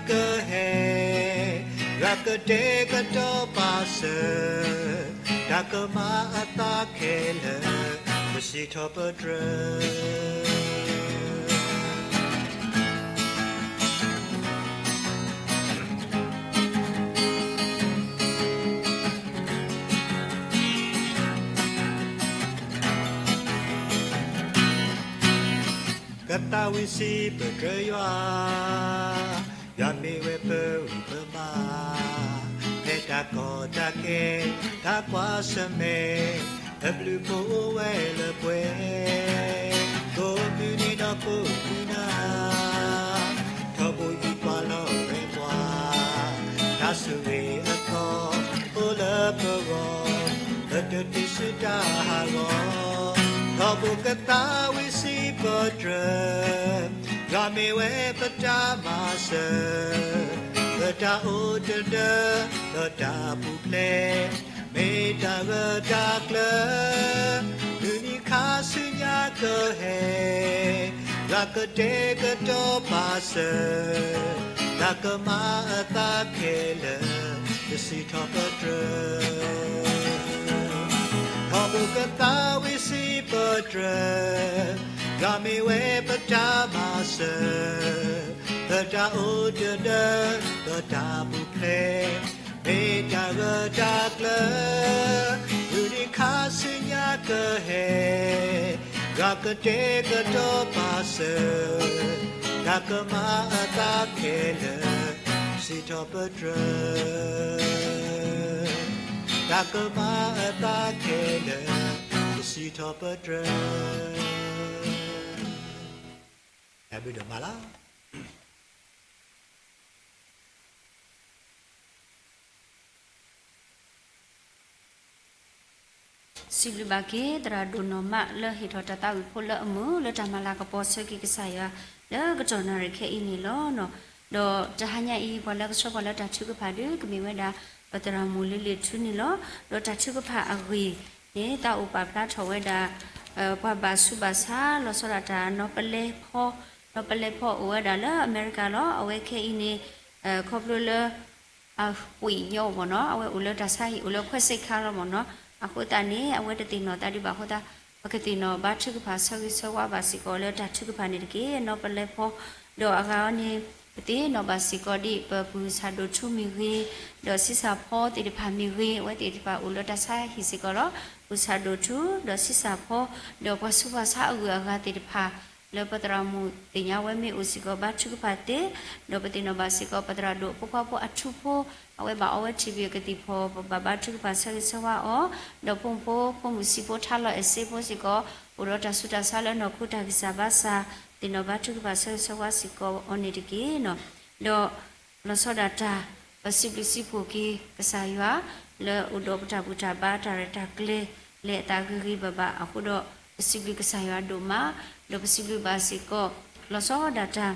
ကဟဲ, ယွၤကတဲာ်ကတီၤပာ်စၢၤ, တၢ်ကမၤအသးခဲလၢာ်, ပစံးထီၣ်ပတြၢၤ. ကသးဝံၣ်စံးပတြၢၤယွၤ, ယွၤမ့ၢ်ဝဲပဂံၢ်ပဘါ, ဖဲတၢ်ကီတၢ်ခဲ, တၢ်ကွၢ်ဆၢၣ်မဲာ်, အဘျုးဖှိၣ်အိၣ်ဝဲလၢပှဲၤ, ကိးမုၢ်နံၤဒီးကိးမုၢ်နၤ, ထီဘိယူၢ်ပှၤလီၤဝဲပှၤ, တၢ်ဆိၣ်ဂ့ၤအသီ, အိၣ်လၢပဂီၢ်, ပတတုၤဆူတၢ်ဟးဂီၤ, ထီဘိကသးဝံၣ်စံးပတြၢၤ, ယွၤမ့ၢ်ဝဲပတၢ်မၤစၢၤ, ပတၢ်အိၣ်တဒၢ, ဒီးတၢ်ပူၤဖျဲး, မ့ၢ်တၢ်ဂၢၢ်တၢ်ကျၢၤ, မုၢ်နံၤခါဆူညါကဟဲ, ယွၤကတဲာ်ကတီၤပာ်စၢၤ, တၢ်ကမၤအသးခဲလၢာ်, ပစံးထီၣ်ပတြၢၤ. ထီဘိကသးဝံၣ်စံးပတြၢၤ, ယွၤမ့ၢ်ဝဲပတၢ်မၤစၢၤ, ပတၢ်အိၣ်တဒၢ, ပတၢ်ပူၤဖျဲး, မ့ၢ်တၢ်ဂၢၢ်တၢ်ကျၢၤ, မုၢ်နံၤခါဆူညါကဟဲ, ယွၤကတဲာ်ကတီၤပာ်စၢၤ, တၢ်ကမၤအသးခဲလၢာ်, ပစံးထီၣ်ပတြၢၤ. တၢ်ကမၤအသးခဲလၢာ်, ပစံးထီၣ်ပတြၢၤ. တၢ်ဘျုးဒိၣ်မးလီၤ. စံးဘျုးဘၣ်က့ၤ သရၣ်ဒိၣ်နီၢ်မး လၢဟ့ၣ်ထီၣ်တၢ်သးဝံၣ်ဖိလၢအမုာ် လၢတၢ်မၤလၤကပီၤဆၢက့ၤကစၢ်ယွၤ လၢကတီၢ်နၣ်ရံၣ်ခဲအံၤန့ၣ်လီၤ. ဒီးတဟါညါအံၤ ပှၤလၢကဆှၢပှၤလၢတၢ်ထုကဖၣ်ဒီး ကမ့ၢ်ဝဲဒၣ် ပသရၣ်မုၣ်လ့လ့ၣ်ထူန့ၣ်လီၤ. ဒီးတၢ်ထုကဖၣ်အဂ့ၢ်န့ၣ် သးအိၣ်ပာ်ဖျါထီၣ်ဝဲဒၣ် ပှၤဘၣ်ဆူးဘၣ်ဆါ လီၤဆီဒၣ်တၢ်နီၢ်ပလဲဖီ, နီၢ်ပလဲဖီအိၣ်ဝဲဒၣ်လၢအမဲရကၤလီၤ. အဝဲခဲအံၤန့ၣ် ခီဖျိလၢ အပှ့ၤညီမ့ၢ်နီၤ, အဝဲအိၣ်လၢတၢ်ဆါဟံၣ် အိၣ်လၢခွဲးစ့ခါလီၤမ့ၢ်နီၤ. အဃိသတးန့ၣ် အဝဲတသ့ၣ်နီၣ်သးဒံးဘၣ်အဃိသတး ပကသ့ၣ်နီၣ်ဘါထုကဖၣ်ဆၢဂ့ၤဆၢဝါဘၣ်စ့ၢ်ကီးလၢတၢ်ထုကဖၣ်န့ၣ်တက့ၢ်. နီၢ်ပလဲဖီ ဒီးအဂၤအံၤန့ၣ် ပသ့ၣ်နီၣ်ဘၣ်စ့ၢ်ကီးဒ်ပပုၢ်ဆၣ်ဒိၣ်ထူမ့ၢ်ဂ့ၤ, ဒီးဆံးစၢ်ဖီသ့ၣ်တဖၣ်မ့ၢ်ဂ့ၤ, အဝဲသ့ၣ်တဖၣ်အိၣ်လၢတၢ်ဆါဟံၣ်စ့ၢ်ကီးလီၤ. ပုၢ်ဆၣ်ဒိၣ်ထူ ဒီးဆံးစၢ်ဖီ ဒီးပှၤဆူးပှၤဆါအဂုၤအဂၤသ့ၣ်တဖၣ် လၢပသရၣ်မုၣ်သ့ၣ်ညါဝဲမ့ၢ်အိၣ်စ့ၢ်ကီး ဘါထုကဖၣ်သ့, ဒီးပသ့ၣ်နီၣ်ဘၣ်စ့ၢ်ကီး ပသရၣ်ဒိၣ်ဖိခွါဖိအထူဖိ, အဝဲဘၣ်အီဝဲထံၣ်ဘံၣ်အကသံၣ်ဖီၣ် ပဘၣ်ဘါထုကဖၣ်ဆၢဂ့ၤဆၢဝါအီၤ, ဒီးဖိမုၣ်ဖိ ဖိမုၣ်ဆံးဖိ ထါလီၤအဲၣ်စ့ဖိစ့ၢ်ကီး အိၣ်ဒီးတၢ်ဆူးတၢ်ဆါလၢနီၢ်ခိတၢ်ဂံၢ်စၢ်ဘါစၢ်, သ့ၣ်နီၣ်ဘါထုကဖၣ်ဆၢဂ့ၤဆၢဝါစ့ၢ်ကီးအီၤန့ၣ်တက့ၢ်. ဒီး လီၤဆီဒၣ်တၢ် ပစံးဘျုးစံးဖှိၣ်က့ၤကစၢ်ယွၤ လၢအိၣ်ဒီးပတၢ်ဘူၣ်တၢ်ဘါတၢ်ရဲၣ်တၢ်ကျဲၤ လဲၤအသးဂ့ၤဂ့ၤဘၣ်ဘၣ်အဃိဒီး ပစံးဘျုးကစၢ်ယွၤဒိၣ်မး, ဒီးပစံးဘျုးဘၣ်စ့ၢ်ကီး လီၤဆီဒၣ်တၢ်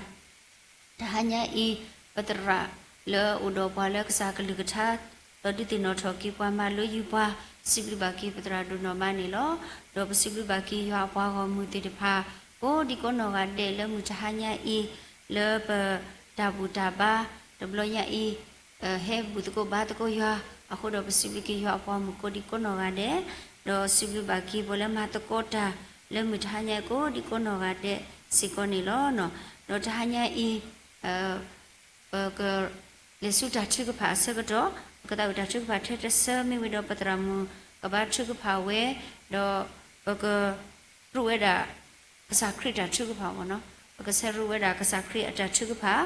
တဟါညါအံၤ ပသရၣ်လၢအိၣ်ဒီးပှၤလၢကစၢ်ကလုၢ်ကထါ ဒီးဒုးသ့ၣ်နီၣ်ထီၣ်က့ၤပှၤမၤလိယူၤပှၤ စံးဘျုးဘၣ်က့ၤပသရၣ်ဒိၣ်နီၢ်မးန့ၣ်လီၤ. ဒီးပစံးဘျုးဘၣ်က့ၤယွၤအပှၤဂီၢ်မုၢ်သ့ၣ်တဖၣ် ကိးဒံကိးနီၢ်ဂၤဒဲးလၢမုၢ်တဟါညါအံၤ လၢပတၢ်ဘူၣ်တၢ်ဘါ တဘျီညါအံၤ ဟဲဘူၣ်သကိးဘါသကိးယွၤ အဃိဒီးပစံးဘျုးက့ၤယွၤအပှၤမုၣ်ကိးဒံကိးနီၢ်ဂၤဒဲး, ဒီးစံးဘျုးဘၣ်က့ၤပှၤလၢမၤသကိးတၢ်လၢမုၢ်တဟါညါအံၤကိးဒံကိးနီၢ်ဂၤဒဲးစ့ၢ်ကီးန့ၣ်လီၤ. ဒီးတဟါညါအံၤ ပကလဲၤဆူတၢ်ထုကဖၣ်အဆၢကတီၢ်, ပကသးဝံၣ်တၢ်ထုကဖၣ်ထဲတဆၢ မ့ၢ်ဝံၤဒီးပသရၣ်မုၣ်ကဘါထုကဖၣ်ဝဲ, ဒီးပက ရူးဝဲဒၣ် ကစၢ်ခရံာ်တၢ်ထုကဖၣ်မ့ၢ်နီၤ, ပကဆဲးရူးဝဲဒၣ်ကစၢ်ခရံာ်အတၢ်ထုကဖၣ်,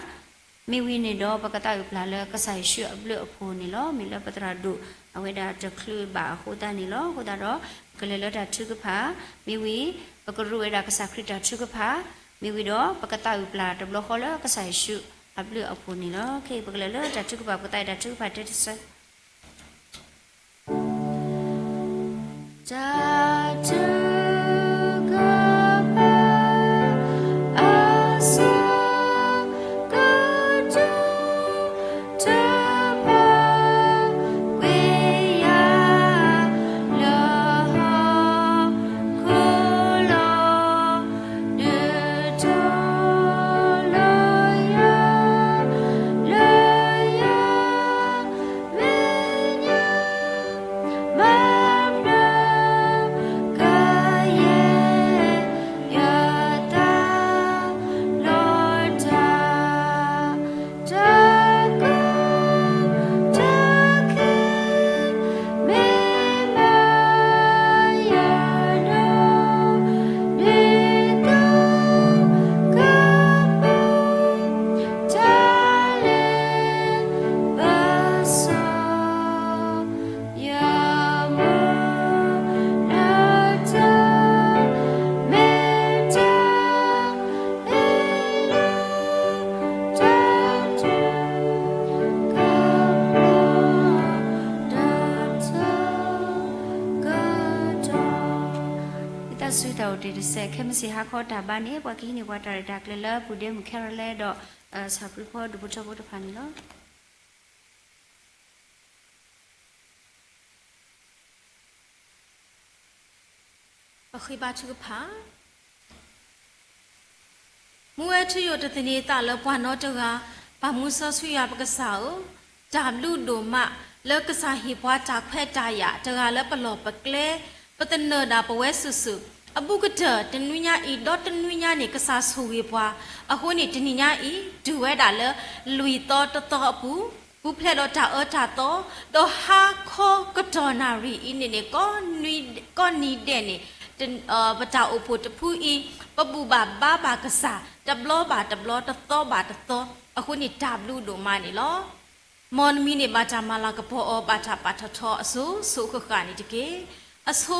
မ့ၢ်ဝံၤန့ၣ်ဒီး ပကသးဝံၣ်ပျၢ်လၢကစၢ်ယ့ၣ်ၡူးအဘျုးအဖှိၣ်န့ၣ်လီၤ. မ့ၢ်လၢပသရၣ်ဒိၣ်အဝဲဒၣ်တချုးဘၣ်အဃိသတးန့ၣ်လီၤ. အဃိသတးဒီး ပကလဲၤလၢတၢ်ထုကဖၣ်, မ့ၢ်ဝံၤ ပကရူးဝဲဒၣ်ကစၢ်ခရံာ်တၢ်ထုကဖၣ်, မ့ၢ်ဝံၤဒီး ပကသးဝံၣ်ပျၢ်တဘျီဃီလၢကစၢ်ယ့ၣ်ၡူးအဘျုးအဖှိၣ်န့ၣ်လီၤ. ခဲအံၤပကလဲၤလၢတၢ်ထုကဖၣ်, ပကသးဝံၣ်တၢ်ထုကဖၣ်ထဲတဆၢ တၢ်ထုကဖၣ်အဆၢကတီၢ် တဘၣ်ကွံာ်ယၤ လၢဟီၣ်ခိၣ်လီၤ, ဒုးထီၣ်လီၤယၤ တစဲး ခဲမုၢ်ဆ့ၣ်ဟါခီတၢ်ဘါန့ၣ် ပှၤကဟံးန့ၢ်ပှၤတၢ်ရဲၣ်တၢ်ကျဲၤလၢ ပူၤဒ့မုၣ်ခဲရလဲဒီး ဆၣ်ပြံဖီဒူဖိထီဘိတဖၣ်န့ၣ်လီၤ. ပဃ့ဘါထုကဖၣ်. မူဝဲထူယိာ်တသန့ၤ သးလၢပှၤနီတဂၤ, ပာ်မူစီဆှံယွၤပကစၢ်ဧၢ, တၢ်ဘျုးဒိၣ်မး လၢကစၢ်ဟ့ၣ်ပှၤတၢ်ခွဲးတၢ်ယာ် တဂၤလၢပလီၢ်ပကျဲ, ပသနၢၣ်ဒၣ်ပဝဲစုာ်စုာ်, အဘူးကတၢၢ်တနွံညါအံၤ ဒီးတနွံညါန့ၣ် ကစၢ်ဆိၣ်ဂ့ၤပှၤ, အဃိန့ၣ် တနံၤညါအံၤ တုၤဝဲဒၣ်လၢ လွံၢ်သီတသီအပူၤ, ပူၤဖျဲးဒီးတၢ်အၢတၢ်သီ, ဒီးဟါခီကတီၢ်နၣ်ရံၣ်အံၤန့ၣ်န့ၣ် ကိးနံၤဒဲးန့ၣ် ပတၢ်အိၣ်ဖှိၣ်တဖုအံၤ ပဘူၣ်ဘၣ်ဘါဘၣ်ကစၢ် တဘျီဘၣ်တဘျီ တသီဘၣ်တသီ, အဃိန့ၣ် တၢ်ဘျုးဒိၣ်မးန့ၣ်လီၤ. မ်နမံၤန့ၣ် ဘၣ်တၢ်မၤလၤကပီၤအီၤ ဘၣ်တၢ်ပာ်ထီၣ်ထီအစိၤစိၤဃၣ်ဃၣ်န့ၣ်တက့ၢ်. အဆိ,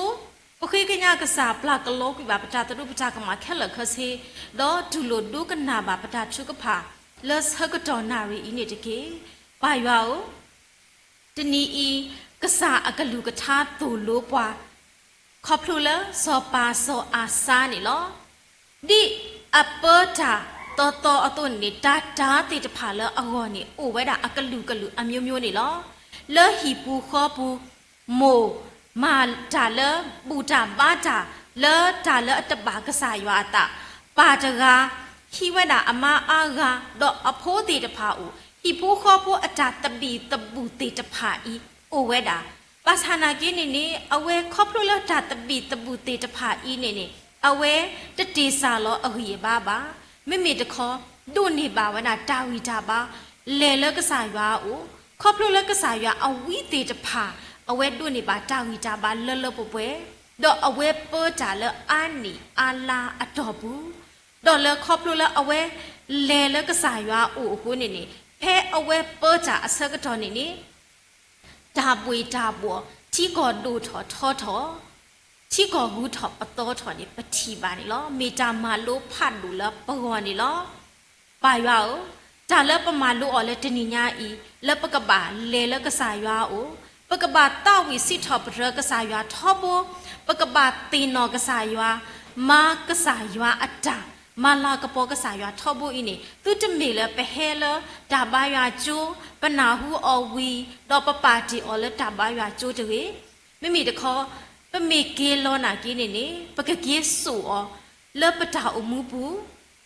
ပဃ့ကညးကစၢ် ပျၢ်ကလီကွံာ်ဘၣ်ပတၢ်သရူးပတၢ်ကမၣ်ခဲလၢာ်ခဲဆ့, ဒီးတူၢ်လိာ်ဒိကနၣ်ဘၣ်ပတၢ်ထုကဖၣ် လၢဆၢကတီၢ်နၣ်ရံၣ်အံၤန့ၣ်တက့ၢ်. ပၢ်ယွၤဧၢ, တနံၤအံၤ ကစၢ်အကလုၢ်ကထါသိၣ်လိပှၤ ခီဖျိလၢစီၤပၤစီၤအၤစါန့ၣ်လီၤ. ဒ်အပၢတၢ်သီသီအသိးန့ၣ်န့ၣ် တၢ်တၤသ့ၣ်တဖၣ်လၢအဂီၢ်န့ၣ် အိၣ်ဝဲဒၣ်အကလုာ်ကလုာ်အမျိုးမျိုးန့ၣ်လီၤ. လၢဟံၣ်ပူၤဃီပူၤ မိၢ်မၤတၢ်လၢဘူၣ်တၢ်ဘါတၢ် လၢတၢ်လၢအတဘၣ်ကစၢ်ယွၤအသး, ပၢ်တဂၤ ဟံးဝဲဒၣ်အမါအါဂၤ ဒီးအဖိသ့ၣ်တဖၣ်အိၣ်, ဟံၣ်ဖိဃီဖိအတၢ်သဘံၣ်သဘုၣ်သ့ၣ်တဖၣ်အံၤ အိၣ်ဝဲဒၣ်. ဘၣ်ဆၣ်နာ်က့န့ၣ်န့ၣ် အဝဲခီဖျိလၢတၢ်သဘံၣ်သဘုၣ်သ့ၣ်တဖၣ်အံၤန့ၣ်န့ၣ် အဝဲတတ့ၢ်စၢ်လီၤအဂံၢ်အဘါဘၣ်. မ့မ့ၢ်တခီ ဒိးန့ၢ်ဘၣ်ဝဲဒၣ်တၢ်ဂံၢ်တၢ်ဘါ လဲၤလၢကစၢ်ယွၤအအိၣ်, ခီဖျိလၢကစၢ်ယွၤအဝံသ့ၣ်တဖၣ် အဝဲဒိးန့ၢ်ဘၣ်တၢ်ဂံၢ်တၢ်ဘါလၢလၢပှဲၤပှဲၤ, ဒီးအဝဲပၢတၢ်လၢအါနံၣ်အါလါအတီၢ်ပူၤ, ဒီးလၢခီဖျိလၢအဝဲလဲၤလၢကစၢ်ယွၤအအိၣ်အဃိန့ၣ်န့ၣ် ဖဲအဝဲပၢတၢ်အဆၢကတီၢ်န့ၣ်န့ၣ် တၢ်ဘှ့ၣ်တၢ်ဘှီၣ် ထံကီၢ်ဒိၣ်ထီၣ်ထီထီၣ်, ထံကီၢ်ဂုၤထီၣ်ပသီထီၣ်န့ၣ် ပထံၣ်ဘၣ်န့ၣ်လီၤ. မ့ၢ်တၢ်မၤလိဖးဒိၣ်လၢပဂီၢ်န့ၣ်လီၤ. ပၢ်ယွၤဧၢ, တၢ်လၢပမၤလိအီၤလၢတနံၤညါအံၤ လၢပကဘၣ်လဲၤလၢကစၢ်ယွၤအအိၣ်, ပကဘၣ်သးဝံၣ်စံးထီၣ်ပတြၢၤကစၢ်ယွၤထီဘိ, ပကဘၣ်သ့ၣ်နီၣ်ကစၢ်ယွၤ, မၤကစၢ်ယွၤအတၢ်, မၤလၤကပီၤကစၢ်ယွၤထီဘိအံၤန့ၣ် သုတမ့ၢ်လၢပဟဲလၢတၢ်ဘါယွၤကၠိ, ပနၢ်ဟူအီၤဝံၤ ဒီးပပာ်တ့ၢ်အီၤလၢတၢ်ဘါယွၤကၠိတဂ့ၤ. မ့မ့ၢ်တခီ ပမ့ၢ်က့ၤလီၤနာ်က့န့ၣ်န့ၣ် ပကက့ၤစိာ်အီၤလၢပတၢ်အိၣ်မူပူၤ,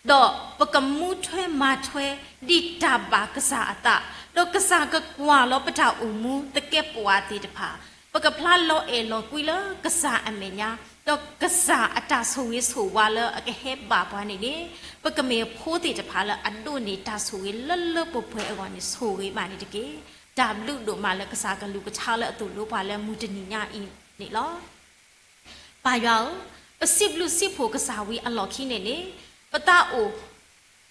ဒီးပကမူထွဲမၤထွဲဒ်တၢ်ဘၣ်ကစၢ်အသး, ဒီးကစၢ်ကကွၢ်လီၤပတၢ်အိၣ်မူသကဲးပဝးသ့ၣ်တဖၣ်, ပကဖျါလီၤအဲၣ်လီၤကွံလၢကစၢ်အမဲာ်ညါ, ဒီးကစၢ်အတၢ်ဆိၣ်ဂ့ၤဆိၣ်ဝါလၢအကဟဲဘၣ်ပှၤန့ၣ်န့ၣ် ပကမ့ၢ်ဖိသ့ၣ်တဖၣ်လၢအဒိးန့ၢ်တၢ်ဆိၣ်ဂ့ၤလၢလၢပှဲၤပှဲၤအဂီၢ်န့ၣ် ဆိၣ်ဂ့ၤဘၣ်န့ၣ်တက့ၢ်. တၢ်ဘျုးဒိၣ်မးလၢကစၢ်ကလုၢ်ကထါလၢအသိၣ်လိပှၤလၢမုၢ်တနံၤညါအံၤန့ၣ်လီၤ. ပၢ်ယွၤဧၢ, ပစံးဘျုးစံးဖှိၣ်ကစၢ်ဝံၤအလီၢ်ခံန့ၣ်န့ၣ် ပသးအိၣ်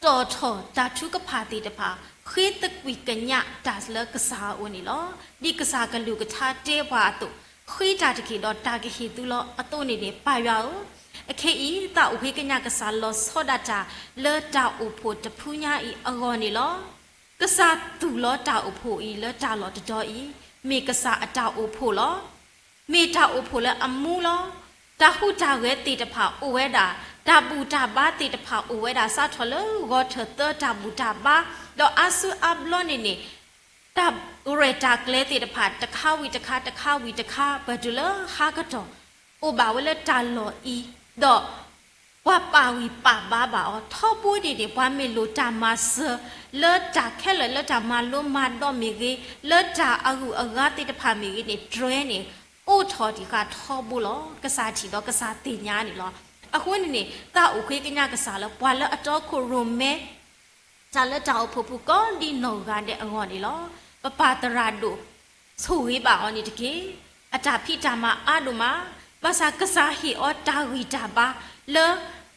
တီၣ်ထီၣ်တၢ်ထုကဖၣ်သ့ၣ်တဖၣ် ဃ့သကွံာ်ကညးတၢ်လၢကစၢ်အအိၣ်န့ၣ်လီၤ. ဒ်ကစၢ်ကလုၢ်ကထါတဲပှၤအသိး, ဃ့တၢ်တက့ၢ်ဒီးတၢ်ကဟ့ၣ်သုလီၤအသိးန့ၣ်န့ၣ် ပၢ်ယွၤဧၢ, အခဲအံၤ သးအိၣ်ဃ့ကညးကစၢ်လီၤဆီဒၣ်တၢ်လၢတၢ်အိၣ်ဖှိၣ်တဖုညါအံၤအဂီၢ်န့ၣ်လီၤ. ကစၢ်သူၣ်လီၤတၢ်အိၣ်ဖှိၣ်အံၤလၢတၢ်လီၢ်တတီၤအံၤ, မ့ၢ်ကစၢ်အတၢ်အိၣ်ဖှိၣ်လီၤ. မ့ၢ်တၢ်အိၣ်ဖှိၣ်လၢအမူလီၤ. တၢ်ဟူးတၢ်ဂဲၤသ့ၣ်တဖၣ်အိၣ်ဝဲဒၣ်, တၢ်ဘူၣ်တၢ်ဘါသ့ၣ်တဖၣ်အိၣ်ဝဲဒၣ် စးထီၣ်လၢဂီၤထၢၣ်သၢတၢ်ဘူၣ်တၢ်ဘါ, ဒီးအါစုအါဘျီန့ၣ်န့ၣ် တၢ်ရဲၣ်တၢ်ကျဲၤသ့ၣ်တဖၣ် တခါဝံၤတခါ တခါဝံၤတခါ ပတုၤလၢဟါကတီၢ် အိၣ်ဘၣ်ဝဲလၢတၢ်လီၢ်အံၤ, ဒီးပှၤပာ်ဂံၢ်ပာ်ဘါဘၣ်အီၤ ထီဘိန့ၣ်န့ၣ် ပှၤမ့ၢ်လိၣ်တၢ်မၤစၢၤ လၢတၢ်ခဲလၢာ် လၢတၢ်မၤလိမၤဒိးမ့ၢ်ဂ့ၤ, လၢတၢ်အဂုၤအဂၤသ့ၣ်တဖၣ်မ့ၢ်ဂ့ၤန့ၣ် တြဲၤန့ၣ် အိၣ်ထီၣ်တံၢ်ဃာ်ထီဘိလီၤ. ကစၢ်ထံၣ်ဒီးကစၢ်သ့ၣ်ညါန့ၣ်လီၤ. အဃိန့ၣ်န့ၣ် သးအိၣ်ဃ့ကညးကစၢ်လၢ ပှၤလၢအတီခိၣ်ရိၣ်မဲ တၢ်လၢတၢ်အိၣ်ဖှိၣ်ပူၤကိးဒ်နီၢ်ဂၤဒဲးအဂီၢ်န့ၣ်လီၤ. ပပၢ်သရၣ်ဒိၣ် ဆိၣ်ဂ့ၤဘၣ်အီၤန့ၣ်တက့ၢ်. အတၢ်ဖံးတၢ်မၤအါဒိၣ်မး, ဘၣ်ဆၣ်ကစၢ်ဟ့ၣ်အီၤတၢ်ဂံၢ်တၢ်ဘါ လၢ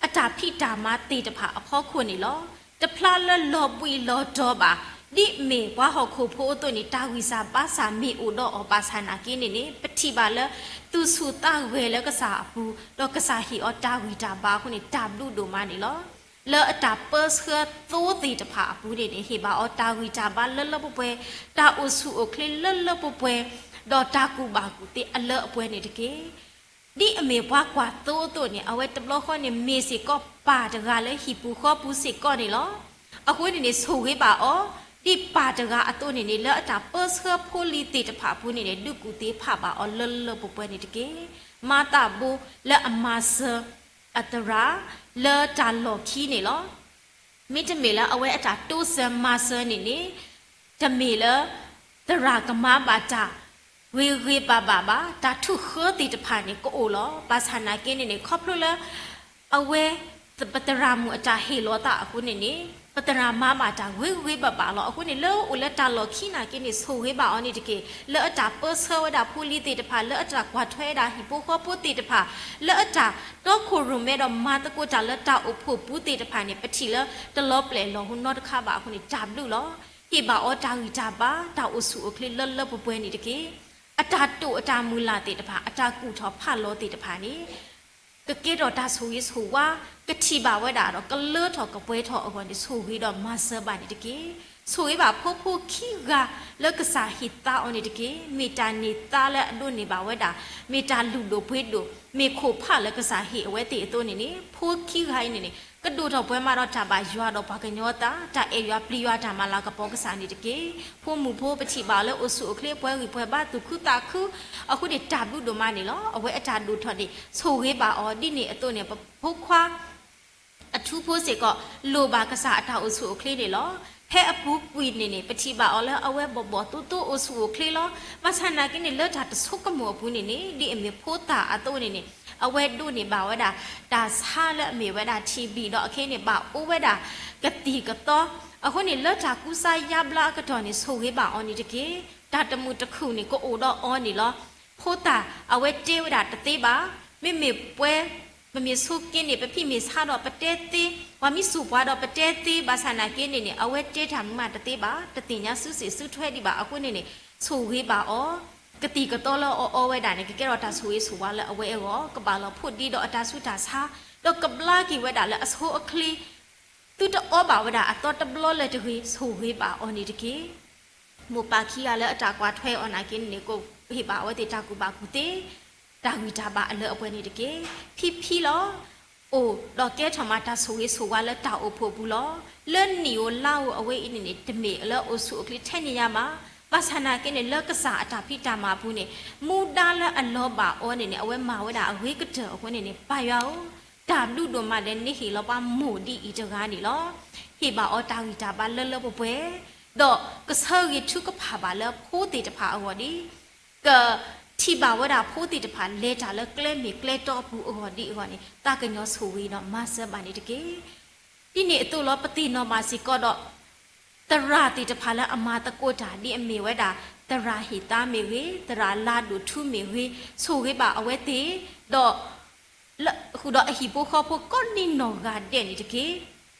အတၢ်ဖံးတၢ်မၤသ့ၣ်တဖၣ်အဖီခိၣ်န့ၣ်လီၤ. တဖျါလၢလီၤဘှံးလီၤတီၤဘၣ်, ဒ်မ့ၢ်ပှၤဟီၣ်ခိၣ်ဖိအသိးန့ၣ် တၢ်ဂံၢ်စၢ်ဘါစၢ်မ့ၢ်အိၣ်ဒီးအီၤဘၣ်ဆၣ်နာ်က့န့ၣ်န့ၣ် ပထံၣ်ဘၣ်လၢ သူၣ်ဆူၣ်သးဂဲၤလၢကစၢ်အပူၤ, ဒီးကစၢ်ဟ့ၣ်အီၤတၢ်ဂံၢ်တၢ်ဘါအဃိန့ၣ် တၢ်ဘျုးဒိၣ်မးန့ၣ်လီၤ. လၢအတၢ်ပၢဆှၢသိသ့ၣ်တဖၣ်အပူၤန့ၣ်န့ၣ် ဟ့ၣ်ဘၣ်အီၤတၢ်ဂံၢ်တၢ်ဘါလၢလၢပှဲၤပှဲၤ, တၢ်အိၣ်ဆူၣ်အိၣ်ချ့လၢလၢပှဲၤပှဲၤ, ဒီးတၢ်ကူၣ်ဘၣ်ကူၣ်သ့အလၢအပှဲၤန့ၣ်တက့ၢ်. ဒ်အမ့ၢ်ပှၤကွၢ်သိအသိးန့ၣ် အဝဲတဘျီဃီန့ၣ် မ့ၢ်စ့ၢ်ကီးပၢ်တဂၤလၢဟံၣ်ပူၤဃီပူၤစ့ၢ်ကီးန့ၣ်လီၤ. အဃိန့ၣ်န့ၣ် ဆိၣ်ဂ့ၤဘၣ်အီၤ ဒ်ပၢ်တဂၤအသိးန့ၣ်န့ၣ် လၢအတၢ်ပၢဆှၢဖိလံၤသ့ၣ်တဖၣ်အပူၤန့ၣ်န့ၣ် ဒုးကူၣ်သ့ဖးဘၣ်အီၤလၢလၢပှဲၤပှဲၤန့ၣ်တက့ၢ်. မၤသးဘိလၢအမၤစၢၤအသရၣ် လၢတၢ်လီၢ်ခံန့ၣ်လီၤ. မ့တမ့ၢ်လၢအဝဲအတၢ်တိစၢၤမၤစၢၤန့ၣ်န့ၣ် တမ့ၢ်လၢ သရၣ်ကမၤဘၣ်တၢ်ဂ့ၤဂ့ၤဘၣ်ဘၣ်ဘၣ်, တၢ်ထုးဃၢသ့ၣ်တဖၣ်န့ၣ် ကအိၣ်လီၤ. ဘၣ်ဆၣ်နာ်က့န့ၣ်န့ၣ် ခီဖျိလၢ အဝဲ ပသရၣ်မုၣ်အတၢ်ဟ့ၣ်လီၤသးအဃိန့ၣ်န့ၣ် ပသရၣ်မၤဘၣ်တၢ်ဂ့ၤဂ့ၤဘၣ်ဘၣ်လီၤ. အဃိန့ၣ် လၢအိၣ်လၢတၢ်လီၢ်ခံနာ်က့န့ၣ် ဆိၣ်ဂ့ၤဘၣ်အီၤန့ၣ်တက့ၢ်. လၢအတၢ်ပၢဆှၢဝဲဒၣ်ဖိလံၤသ့ၣ်တဖၣ်, လၢအတၢ်ကွၢ်ထွဲဝဲဒၣ်ဟံၣ်ဖိဃီဖိသ့ၣ်တဖၣ်, လၢအတၢ်တီခိၣ်ရိၣ်မဲဒီးမၤသကိးတၢ်လၢတၢ်အိၣ်ဖှိၣ်ပူၤသ့ၣ်တဖၣ်န့ၣ် ပထံၣ်လၢတလီၤပျဲၢ်လီၤဟူနီတခါဘၣ်အဃိန့ၣ် တၢ်ဘျုးလီၤ. ဟ့ၣ်ဘၣ်အီၤတၢ်ဂံၢ်တၢ်ဘါ တၢ်အိၣ်ဆူၣ်အိၣ်ချ့လၢလၢပှဲၤပှဲၤန့ၣ်တက့ၢ်. အတၢ်တိာ်အတၢ်မုၢ်လၢ်သ့ၣ်တဖၣ်, အတၢ်ကူၣ်ထီၣ်ဖးလီၤသ့ၣ်တဖၣ်န့ၣ် ကကဲထီၣ်တၢ်ဆိၣ်ဂ့ၤဆိၣ်ဝါ, ကထံၣ်ဘၣ်ဝဲဒၣ်ဒီးကလၢထီၣ်ကပှဲၤထီၣ်အဂီၢ်န့ၣ် ဆိၣ်ဂ့ၤဒီးမၤစၢၤဘၣ်န့ၣ်တက့ၢ်. ဆိၣ်ဂ့ၤဘၣ်ဖိဖိခံဂၤလၢကစၢ်ဟ့ၣ်သါအီၤန့ၣ်တက့ၢ်. မ့ၢ်တၢ်န့ၢ်သါလၢအဒိးန့ၢ်ဘၣ်ဝဲဒၣ်, မ့ၢ်တၢ်လုၢ်ဒိၣ်ပှ့ၤဒိၣ်, မ့ၢ်ခိၣ်ဖးလၢကစၢ်ဟ့ၣ်အဝဲသ့ၣ်အသိးန့ၣ်န့ၣ် ဖိခံဂၤအံၤန့ၣ်န့ၣ် ကဒိၣ်ထီၣ်ပှဲၤမးဒီးတၢ်ဘၣ်ယွၤဒီးပှၤကညီသး, တၢ်အဲၣ်ယွၤပျံၤယွၤတၢ်မၤလၤကပီၤကစၢ်န့ၣ်တက့ၢ်. ဖိမုၣ်ဖိပထံၣ်ဘၣ်အီၤလၢအိၣ်ဆူၣ်အိၣ်ချ့ပှဲၤဂံၢ်ပှဲၤဘါသူၣ်ခုသးခု, အဃိန့ၣ်တၢ်ဘျုးဒိၣ်မးန့ၣ်လီၤ. အဝဲအတၢ်ဒိၣ်ထီၣ်န့ၣ် ဆိၣ်ဂ့ၤဘၣ်အီၤ ဒ်န့ၣ်အသိးန့ၣ် ပဖိခွါ အထူဖိစ့ၢ်ကီး လိၣ်ဘၣ်ကစၢ်အတၢ်အိၣ်ဆူၣ်အိၣ်ချ့န့ၣ်လီၤ. ဖဲအပူၤကွံာ်န့ၣ်န့ၣ် ပထံၣ်ဘၣ်အီၤလၢအဝဲဘီၣ်ဘီၣ်သိသိအိၣ်ဆူၣ်အိၣ်ချ့လီၤ. ဘၣ်ဆၣ်နာ်က့န့ၣ် လၢတၢ်တဆိကမိၣ်အပူၤန့ၣ်န့ၣ် ဒ်အမ့ၢ်ဖိသၣ်အသိးန့ၣ်န့ၣ် အဝဲဒိးန့ၢ်ဘၣ်ဝဲဒၣ် တၢ်ဆါလၢအမ့ၢ်ဝဲဒၣ် ထံဘံၣ် ဒီးအခဲအံၤန့ၣ် ဘၣ်အိၣ်ဝဲဒၣ် ကသံၣ်ကသီ, အဃိန့ၣ် လၢတၢ်ကူစါယါဘျါအကတီၢ်န့ၣ် ဆိၣ်ဂ့ၤဘၣ်အီၤန့ၣ်တက့ၢ်. တၢ်တမုာ်တခုၣ်န့ၣ် ကအိၣ်ဒီးအီၤန့ၣ်လီၤ. ဖိသၣ်အဝဲတဲဝဲဒၣ်တသ့ဘၣ်. မ့မ့ၢ်ပှဲၤ ပမ့ၢ်ဆိးက့န့ၣ် ပဖံးမ့ၢ်ဆါဒီးပတဲသ့, ပှၤမ့ၢ်စိာ်ပှၤဒီးပတဲသ့, ဘၣ်ဆၣ်နာ်က့န့ၣ်န့ၣ် အဝဲတဲတၢ်မနုၤမးတသ့ဘၣ်, တသ့ၣ်ညါစုစ့ၣ်စုထွဲဒံးဘၣ်အဃိန့ၣ်န့ၣ် ဆိၣ်ဂ့ၤဘၣ်အီၤ, ကသံၣ်ကသီလၢအအီဝဲဒၣ်န့ၣ် ကကဲထီၣ်တၢ်ဆိၣ်ဂ့ၤဆိၣ်ဝါလၢအဝဲအဂီၢ်, ကဘၣ်လီၤဖှိၣ်ဒ့ဒီးအတၢ်ဆူးတၢ်ဆါ, ဒီးကဘျါက့ၤဝဲဒၣ်လၢအဆိအချ့ သုတအီဘၣ်ဝဲဒၣ်အသီတဘျီလၢၤတဂ့ၤ, ဆိၣ်ဂ့ၤဘၣ်အီၤန့ၣ်တက့ၢ်. မိၢ်ပၢ်ခံဂၤလၢအတၢ်ကွၢ်ထွဲအီၤနာ်က့န့ၣ် ကဟ့ၣ်ဘၣ်အဝဲသ့ၣ်တၢ်ကူၣ်ဘၣ်ကူၣ်သ့, တၢ်ဂံၢ်တၢ်ဘါအလၢအပှဲၤန့ၣ်တက့ၢ်. ဖံဖံလီၤ. အိၣ်ဒီးကဲထီၣ်မးတၢ်ဆိၣ်ဂ့ၤဆိၣ်ဝါလၢတၢ်အိၣ်ဖှိၣ်ပူၤလီၤ. လၢနံၣ်ဧိၤလါဧိၤအဝဲအံၤန့ၣ်န့ၣ် တမ့ၢ်လၢအိၣ်ဆူၣ်အိၣ်ချ့ထဲန့ၣ်ညါမး, ဘၣ်ဆၣ်နာ်က့န့ၣ် လၢကစၢ်အတၢ်ဖံးတၢ်မၤအပူၤန့ၣ် မူဒါလၢအလီၤဘၣ်အီၤန့ၣ်န့ၣ် အဝဲမၤဝဲဒၣ်အဂ့ၤကတၢၢ်အဃိန့ၣ်န့ၣ် ပၢ်ယွၤဧၢ, တၢ်ဘျုးဒိၣ်မးလၢနဟ့ၣ်လီၤပှၤမိၢ်ဒ်အံၤတဂၤန့ၣ်လီၤ. ဟ့ၣ်ဘၣ်အီၤတၢ်ဂံၢ်တၢ်ဘါလၢလၢပှဲၤပှဲၤ, ဒီးကဆၢဂ့ၤထုကဖၣ်ဘၣ်လၢဖိသ့ၣ်တဖၣ်အဂီၢ်ဒ် ကထံၣ်ဘၣ်ဝဲဒၣ်ဖိသ့ၣ်တဖၣ်လဲၤတၢ်လၢကျဲမ့ၢ်ကျဲတီအပူၤအဂီၢ်ဒ်အဂီၢ်န့ၣ် သးကညီၤဆိၣ်ဂ့ၤဒီးမၤစၢၤဘၣ်န့ၣ်တက့ၢ်. ဒ်န့ၣ်အသိးလီၤ ပသ့ၣ်နီၣ်ဘၣ်စ့ၢ်ကီးဒီး သရၣ်သ့ၣ်တဖၣ်လၢအမၤသကိးတၢ် ဒ်အမ့ၢ်ဝဲဒၣ် သရၣ်ဟ့ၣ်သါမ့ၢ်ဂ့ၤ, သရၣ်လါဒိၣ်ထူမ့ၢ်ဂ့ၤ, ဆိၣ်ဂ့ၤဘၣ်အဝဲသ့ၣ်, ဒီး ဃုာ်ဒီးအဟံၣ်ဖိဃီဖိကိးဒံနီၢ်ဂၤဒဲးန့ၣ်တက့ၢ်.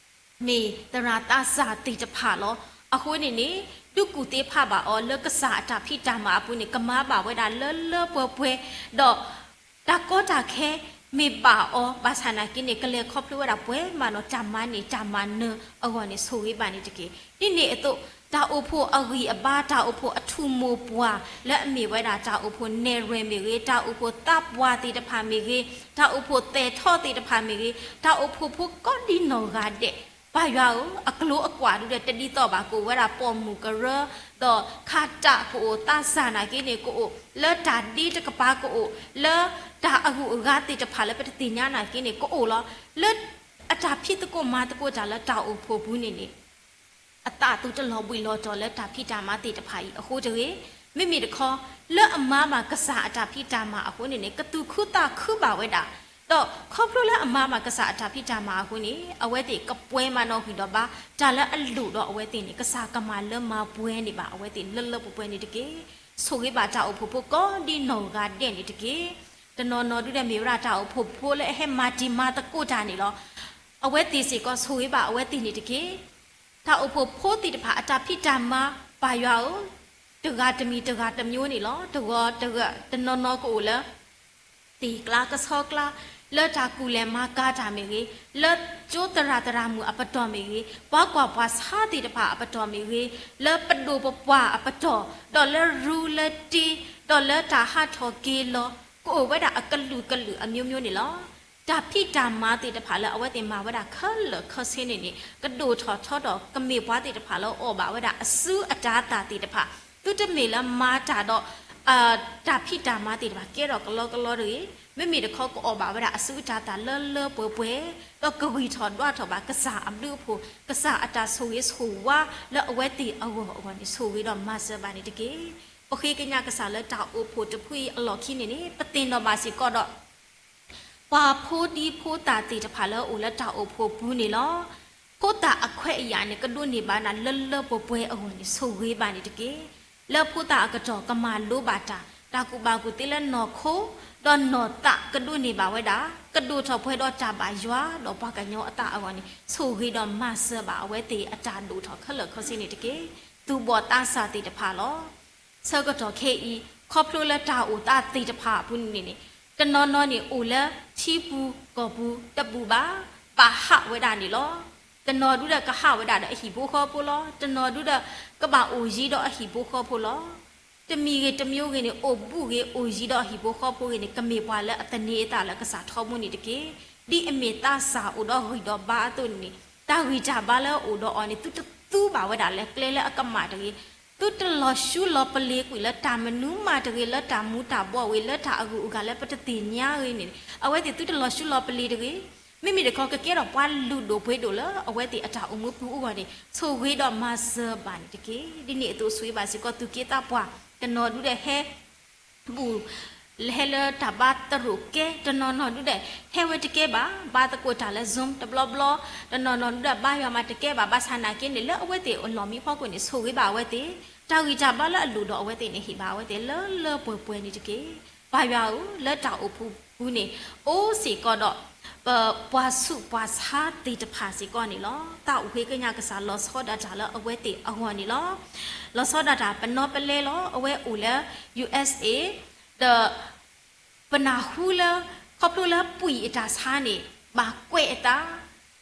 မ့ၢ်သရၣ်သးစၢ်သ့ၣ်တဖၣ်လီၤ. အဃိန့ၣ်န့ၣ် ဒုးကူၣ်သ့ဖးဘၣ်အီၤလၢကစၢ်အတၢ်ဖံးတၢ်မၤအပူၤန့ၣ် ကမၤဘၣ်ဝဲဒၣ်လၢလၢပှဲၤပှဲၤ, ဒီးတၢ်ကီတၢ်ခဲမ့ၢ်ဘၣ်အီၤ ဘၣ်ဆၣ်နာ်က့န့ၣ် ကလဲၤခီဖျိဝဲဒၣ်ပှဲၤမးဒီးတၢ်မၤန့ၢ်တၢ်မၤနၢၤအဂီၢ်န့ၣ် ဆိၣ်ဂ့ၤဘၣ်န့ၣ်တက့ၢ်. ဒ်န့ၣ်အသိး တၢ်အိၣ်ဖှိၣ်အဂံၢ်အဘါ တၢ်အိၣ်ဖှိၣ်အထူၣ်မိၢ်ပှၢ် လၢအမ့ၢ်ဝဲဒၣ်တၢ်အိၣ်ဖှိၣ်နဲၣ်ရွဲၣ်မ့ၢ်ဂ့ၤ, တၢ်အိၣ်ဖှိၣ်သးပှၢ်သ့ၣ်တဖၣ်မ့ၢ်ဂ့ၤ, တၢ်အိၣ်ဖှိၣ်သဲးထီၣ်သ့ၣ်တဖၣ်မ့ၢ်ဂ့ၤ, တၢ်အိၣ်ဖှိၣ်ဖိကိးဒံနီၢ်ဂၤဒဲး, ပၢ်ယွၤဧၢ, အကျိၤအကွာ်ဒုးဒီးတဒ်သိးဘၣ် ကအိၣ်ဝဲဒၣ်ပိာ်မုၣ်ကရၢ, ဒီးခါတၢ်ကအိၣ် သးစၢ်နာ်က့န့ၣ် ကအိၣ်လၢတၢ်ဒ့တကပၤကအိၣ်, လၢတၢ်အဂုၤအဂၤသ့ၣ်တဖၣ်လၢပတသ့ၣ်ညါနာ်က့န့ၣ် ကအိၣ်လီၤ. လၢအတၢ်ဖံးသကိးမၤသကိးတၢ်လၢတၢ်အိၣ်ဖှိၣ်ပူၤန့ၣ်န့ၣ် အသးအသိးတလီၤဘှံးလီၤတီၤလၢတၢ်ဖံးတၢ်မၤသ့ၣ်တဖၣ်အံၤအဃိတဂ့ၤ, မ့မ့ၢ်တခီ လၢအမၤဘၣ်ကစၢ်အတၢ်ဖံးတၢ်မၤအဃိန့ၣ်န့ၣ် ကသူၣ်ခုသးခုဘၣ်ဝဲဒၣ်, ဒီးခီဖျိလၢအမၤဘၣ်ကစၢ်အတၢ်ဖံးတၢ်မၤအဃိန့ၣ် အဝဲသ့ၣ်ကပှဲၤမးနီၣ်ဂံၢ်ဒီးဘါ, တၢ်လၢအလိၣ်ဒီးအဝဲသ့ၣ်န့ၣ် ကစၢ်ကမၤလၢမၤပှဲၤန့ၢ်ဘၣ်အဝဲသ့ၣ်လၢလၢပှဲၤပှဲၤန့ၣ်တက့ၢ်. ဆိၣ်ဂ့ၤဘၣ်တၢ်အိၣ်ဖှိၣ်ဖိကိးဒံနီၢ်ဂၤဒဲးန့ၣ်တက့ၢ်. တနီၤနီၤဒုးဒီးမ့ၢ်ဝဲဒၣ်တၢ်အိၣ်ဖှိၣ်ဖိလၢအဟဲမၤတံၤမၤသကိးတၢ်န့ၣ်လီၤ. အဝဲသ့ၣ်စ့ၢ်ကီးဆိၣ်ဂ့ၤဘၣ်အဝဲသ့ၣ်န့ၣ်တက့ၢ်. တၢ်အိၣ်ဖှိၣ်ဖိသ့ၣ်တဖၣ်အတၢ်ဖံးတၢ်မၤ ပၢ်ယွၤဧၢ, တဂၤတမံၤတဂၤတမျိုးန့ၣ်လီၤ. တဂၤတဂၤတနီၤနီၤကအိၣ်လၢ သ့ၣ်ကျါကဆီကျါ, လၢတၢ်ကူၣ်လဲၤမၤကၤတၢ်မ့ၢ်ဂ့ၤ, လၢကၠိသရၣ်သရၣ်မုၣ်အပတီၢ်မ့ၢ်ဂ့ၤ, ပှၤကွၢ်ပှၤဆါသ့ၣ်တဖၣ်အပတီၢ်မ့ၢ်ဂ့ၤ, လၢပဒိၣ်ပပှၢ်အပတီၢ်, ဒီးလၢရူလၢတ့, ဒီးလၢတၢ်ဟးထီၣ်က့ၤလီၤ ကအိၣ်ဝဲဒၣ်အကလုာ်ကလုာ်အမျိုးမျိုးန့ၣ်လီၤ. တၢ်ဖံးတၢ်မၤသ့ၣ်တဖၣ်လၢအဝဲသ့ၣ်မၤဝဲဒၣ်ခဲလၢာ်ခဲဆ့န့ၣ်န့ၣ် ကဒိၣ်ထီၣ်ထီထီၣ်ကမ့ၢ်ပှၤသ့ၣ်တဖၣ်လၢအီၣ်ဘၣ်ဝဲဒၣ်အစုအတၤသၣ်သ့ၣ်တဖၣ်, သုတမ့ၢ်လၢမၤတၢ်ဒီး တၢ်ဖံးတၢ်မၤသ့ၣ်တဖၣ်ကဲထီၣ်ကလီကလီတဂ့ၤ, မ့မ့ၢ်တခီကအီၣ်ဘၣ်ဝဲဒၣ်အစုအတၤသၣ်လၢလၢပှဲၤပှဲၤ, ဒီးကဂံၢ်ထီၣ်ဒွးထီၣ်ဘၣ်ကစၢ်အဘျုးအဖှိၣ်, ကစၢ်အတၢ်ဆိၣ်ဂ့ၤဆိၣ်ဝါလၢအဝဲသ့ၣ်အဂီၢ်အဂီၢ်န့ၣ် ဆိၣ်ဂ့ၤဒီးမၤစၢၤဘၣ်န့ၣ်တက့ၢ်. ပဃ့ကညးကစၢ်လၢတၢ်အိၣ်ဖှိၣ်တဖုအံၤအလီၢ်ခံန့ၣ်န့ၣ် ပသ့ၣ်နီၣ်ဘၣ်စ့ၢ်ကီးဒီး ပှၤဖိဒံဖိသၣ်သ့ၣ်တဖၣ်လၢအအိၣ်လၢတၢ်အိၣ်ဖှိၣ်ပူၤန့ၣ်လီၤ. ဖိသၣ်အခွဲးအယာ်န့ၣ် ကဒိးန့ၢ်ဘၣ်နၤလၢလၢပှဲၤပှဲၤအဂီၢ်န့ၣ် ဆိၣ်ဂ့ၤဘၣ်န့ၣ်တက့ၢ်. လၢဖိသၣ်အကတီၢ်ကမၤလိဘၣ်တၢ်, တၢ်ကူၣ်ဘၣ်ကူၣ်သ့လၢနီၢ်ခိ, ဒီးနီၢ်သးကဒိးန့ၢ်ဘၣ်ဝဲဒၣ်, ကဒိၣ်ထီၣ်ပှဲၤဒီးတၢ်ဘၣ်ယွၤ ဒီးပှၤကညီအသးအဂီၢ်န့ၣ် ဆိၣ်ဂ့ၤဒီးမၤစၢၤဘၣ်အဝဲသ့ၣ်အတၢ်ဒိၣ်ထီၣ်ခဲလၢာ်ခဲဆ့န့ၣ်တက့ၢ်. သူၣ်ဘီၣ်သးစၢ်သ့ၣ်တဖၣ်လီၤ. ဆၢကတီၢ်ခဲအံၤ ခီဖျိလၢတၢ်အိၣ်သးသ့ၣ်တဖၣ်အပူၤန့ၣ်န့ၣ် တနီၤနီၤန့ၣ်အိၣ်လၢထံပူၤကီၢ်ပူၤတပူၤဘၣ်, ဘၣ်ဟးဝဲဒၣ်န့ၣ်လီၤ. တနီၤဒုဒီးကဟးဝဲဒၣ်ဒီးအဟံၣ်ဖိဃီဖိလီၤ. တနီၤဒုဒီး ကဘၣ်အိၣ်ယံၤဒီးအဟံၣ်ဖိဃီဖိလီၤ. တမံၤဂ့ၤတမျိုးဂ့ၤန့ၣ် အိၣ်ဘူးဂ့ၤ အိၣ်ယံၤဒီးအဟံၣ်ဖိဃီဖိဂ့ၤန့ၣ် ကမ့ၢ်ပှၤလၢအသန့ၤအသးလၢကစၢ်ထီဘိန့ၣ်တက့ၢ်. ဒ်အမ့ၢ်သးစၢ်အိၣ်ဒီးဂံၢ်ဒီးဘါအသိးန့ၣ်န့ၣ် တၢ်ဂံၢ်တၢ်ဘါလၢအအိၣ်ဒီးအီၤန့ၣ် သုတသူဘၣ်ဝဲဒၣ်လၢကျဲလၢအကမၣ်တဂ့ၤ, သုတလီၤဆူလီၤပလ့ၤကွံာ်လၢတၢ်မနုၤမးတဂ့ၤ, လၢတၢ်မူၤတၢ်ဘှီးဝံၤ လၢတၢ်အဂုၤအဂၤလၢပတသ့ၣ်ညါဂ့ၤန့ၣ် အဝဲသ့ၣ်သုတလီၤဆူလီၤပလ့ၤတဂ့ၤ. မ့မ့ၢ်တခီကကဲထီၣ်ပှၤလုၢ်ဒိၣ်ပှ့ၤဒိၣ်လၢအဝဲသ့ၣ်အတၢ်အိၣ်မူပူၤအဂီၢ်န့ၣ် ဆိၣ်ဂ့ၤဒီးမၤစၢၤဘၣ်န့ၣ်တက့ၢ်. ဒ်န့ၣ်အသိးဆိၣ်ဂ့ၤဘၣ်စ့ၢ်ကီးသူၣ်က့သးပှၢ်, တနီၤဒုဒီးဟဲ ဘူး ဟဲလၢတၢ်ဘါသရိာ်ကဲ, တနီၤနီၤဒုဒီး ဟဲဝဲတကဲဘၣ်, ဘါသကိးတၢ်လၢ Zoom တဘျီဘျီ, တနီၤနီၤဒုဒီးဘါယွၤမးတကဲဘၣ်, ဘၣ်ဆၣ်နာ်က့န့ၣ် လၢအဝဲသ့ၣ်အလီၢ်မံဖီခိၣ်န့ၣ် ဆိၣ်ဂ့ၤဘၣ်အဝဲသ့ၣ်, တၢ်ဂံၢ်တၢ်ဘါလၢအလိၣ်ဒီးအဝဲသ့ၣ်န့ၣ် ဟ့ၣ်ဘၣ်အဝဲသ့ၣ်လၢလၢပှဲၤပှဲၤန့ၣ်တက့ၢ်. ပၢ်ယွၤဧၢ, လၢတၢ်အိၣ်ဖှိၣ်ပူၤန့ၣ် အိၣ်စ့ၢ်ကီးဒီး ပပှၤဆူးပှၤဆါသ့ၣ်တဖၣ်စ့ၢ်ကီးန့ၣ်လီၤ. သးအိၣ်ဃ့ကညးကစၢ်လီၤဆီဒၣ်တၢ်လၢအဝဲသ့ၣ်အဂီၢ်န့ၣ်လီၤ. လီၤဆီဒၣ်တၢ်ပနီၢ်ပလဲလီၤ. အဝဲအိၣ်လၢ ယူၢ်အ့းအ့း ဒီး ပနၢ်ဟူလၢ ခီဖျိလၢပှံၢ်အတၢ်ဆါန့ၣ် ဘၣ်ကွဲးအသး,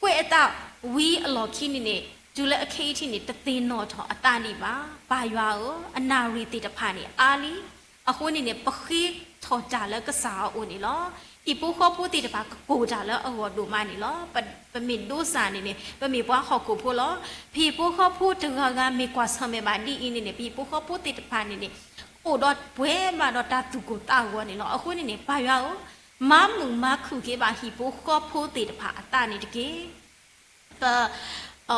ကွဲးအသးဝံၤအလီၢ်ခံန့ၣ်န့ၣ် တုၤလၢအခဲအံၤထံၣ်န့ၣ် တသ့ၣ်နီၣ်ထီၣ်အသးဒံးဘၣ်. ပၢ်ယွၤဧၢ, အနၣ်ရံၣ်သ့ၣ်တဖၣ်န့ၣ် အါလံ. အဃိန့ၣ်န့ၣ် ပဃ့ထီၣ်တၢ်လၢကစၢ်အအိၣ်န့ၣ်လီၤ. ဟံၣ်ဖိဃီဖိသ့ၣ်တဖၣ်ကကိၢ်တၢ်လၢအဂီၢ်ဒိၣ်မးန့ၣ်လီၤ. ပ ပမ့ၢ်ဒိစၢ်န့ၣ်န့ၣ် ပမ့ၢ်ပှၤဟီၣ်ခိၣ်ဖိလီၤ. ပဟံၣ်ဖိဃီဖိတဂၤဂၤမ့ၢ်ကွၢ်ဆၢၣ်မဲာ်ဘၣ်ဒ်အံၤန့ၣ်န့ၣ် ပဟံၣ်ဖိဃီဖိသ့ၣ်တဖၣ်န့ၣ်န့ၣ် အိၣ်ဒီးပှဲၤဘၣ်ဒီးတၢ်သူၣ်ကိၢ်သးဂီၤန့ၣ်လီၤ. အဃိန့ၣ်န့ၣ် ပၢ်ယွၤဧၢ, မၤမုာ်မၤခုၣ်က့ၤဘၣ်ဟံၣ်ဖိဃီဖိသ့ၣ်တဖၣ်အသးန့ၣ်တက့ၢ်. ပ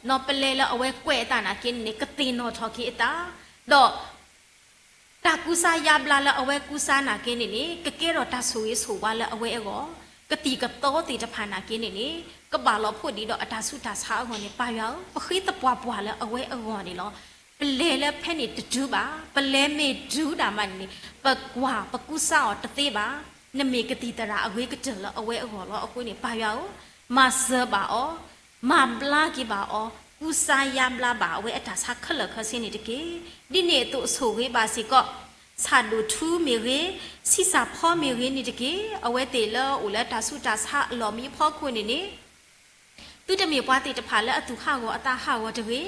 နီၢ်ပလဲလၢအဝဲကွဲးအသးနာ်က့န့ၣ်န့ၣ် ကသ့ၣ်နီၣ်ထီၣ်က့ၤအသး, ဒီး တၢ်ကူစါယါဘျါလၢအဝဲကူစါနာ်က့န့ၣ်န့ၣ် ကကဲထီၣ်တၢ်ဆိၣ်ဂ့ၤဆိၣ်ဝါလၢအဝဲအဂီၢ်, ကသံၣ်ကသီသ့ၣ်တဖၣ်နာ်က့န့ၣ်န့ၣ် ကဘၣ်လီၤဖှိၣ်ဒံးဒီးအတၢ်ဆူးတၢ်ဆါအဂီၢ်န့ၣ် ပၢ်ယွၤဧၢ, ပဃ့သပှၢ်ပှၢ်လၢအဝဲအဂီၢ်န့ၣ်လီၤ. ပလဲၤလၢဖဲန့ၣ်တတုၤဘၣ်, ပလဲၤမ့ၢ်တုၤဒၣ်မးန့ၣ်န့ၣ် ပကွၢ်ပကူစါအီၤတသ့ဘၣ်. နမ့ၢ်ကသံၣ်သရၣ်အဂ့ၤကတၢၢ်လၢအဝဲအဂီၢ်လီၤ. အဃိန့ၣ် ပၢ်ယွၤဧၢ, မၤစၢၤဘၣ်အီၤ, မၤဘျါက့ၤဘၣ်အီၤ, ကူစါယါဘျါဘၣ်အဝဲအတၢ်ဆါခဲလၢာ်ခဲဆ့န့ၣ်တက့ၢ်. ဒ်န့ၣ်အသိးဆိၣ်ဂ့ၤဘၣ်စ့ၢ်ကီး ဆၣ်ဒိၣ်ထူမ့ၢ်ဂ့ၤ, ဆံးစၢ်ဖီမ့ၢ်ဂ့ၤန့ၣ်တက့ၢ်. အဝဲသ့ၣ်လၢအအိၣ်လၢတၢ်ဆူးတၢ်ဆါအလီၢ်မံဖီခိၣ်န့ၣ်န့ၣ် သုတမ့ၢ်ပှၤသ့ၣ်တဖၣ်လၢအသူၣ်ဟးဂီၤအသးဟးဂီၤတဂ့ၤ,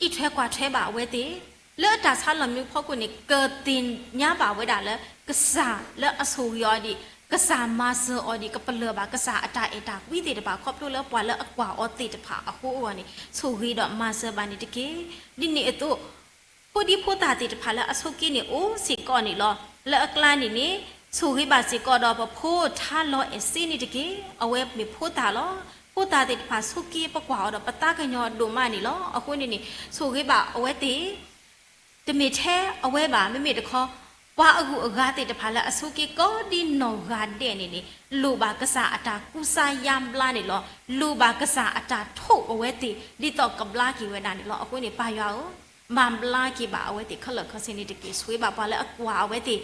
အံးထွဲကွၢ်ထွဲဘၣ်အဝဲသ့ၣ်, လၢအတၢ်ဆါလီၢ်မံဖီခိၣ်န့ၣ် ကသ့ၣ်ညါဘၣ်ဝဲဒၣ်လၢ ကစၢ်လၢအဆိၣ်ဂ့ၤအီၤဒံး, ကစၢ်မၤစၢၤအီၤဒံး, ကပလၢၢ်ဘၣ်ကစၢ်အတၢ်အဲၣ်တၢ်ကွံသ့ၣ်တဖၣ် ခီဖျိလၢပှၤလၢအကွၢ်အီၤသ့ၣ်တဖၣ်အဃိအဂီၢ်န့ၣ် ဆိၣ်ဂ့ၤဒီးမၤစၢၤဘၣ်န့ၣ်တက့ၢ်. ဒ်န့ၣ်အသိး ဖိဒံဖိသၣ်သ့ၣ်တဖၣ်လၢအဆိးက့န့ၣ်အိၣ်စ့ၢ်ကီးန့ၣ်လီၤ. လၢအကျါန့ၣ်န့ၣ် ဆိၣ်ဂ့ၤဘၣ်စ့ၢ်ကီးဒီးပဖိထါလီၤအဲၣ်စ့န့ၣ်တက့ၢ်. အဝဲမ့ၢ်ဖိသၣ်လီၤ. ဖိသၣ်သ့ၣ်တဖၣ်ဆိးက့ပကွၢ်အီၤဒီးပသးကညီၤဒိၣ်မးန့ၣ်လီၤ. အဃိန့ၣ်န့ၣ် ဆိၣ်ဂ့ၤဘၣ်အဝဲသ့ၣ် တမ့ၢ်ထဲအဝဲဘၣ်, မ့မ့ၢ်တခီ ပှၤအဂုၤအဂၤသ့ၣ်တဖၣ်လၢအဆိးက့ကိးဒ်နီၢ်ဂၤဒဲးန့ၣ်န့ၣ် လိၣ်ဘၣ်ကစၢ်အတၢ်ကူစါယါဘျါန့ၣ်လီၤ. လိၣ်ဘၣ်ကစၢ်အတၢ်ထိၣ်အဝဲသ့ၣ် ဒ်သိးကဘျါက့ၤဝဲဒၣ်န့ၣ်လီၤ. အဃိန့ၣ် ပၢ်ယွၤဧၢ, မၤဘျါက့ၤဘၣ်အဝဲသ့ၣ်ခဲလၢာ်ခဲဆ့န့ၣ်တက့ၢ်. ဆိၣ်ဂ့ၤဘၣ်ပှၤလၢအကွၢ်အဝဲသ့ၣ်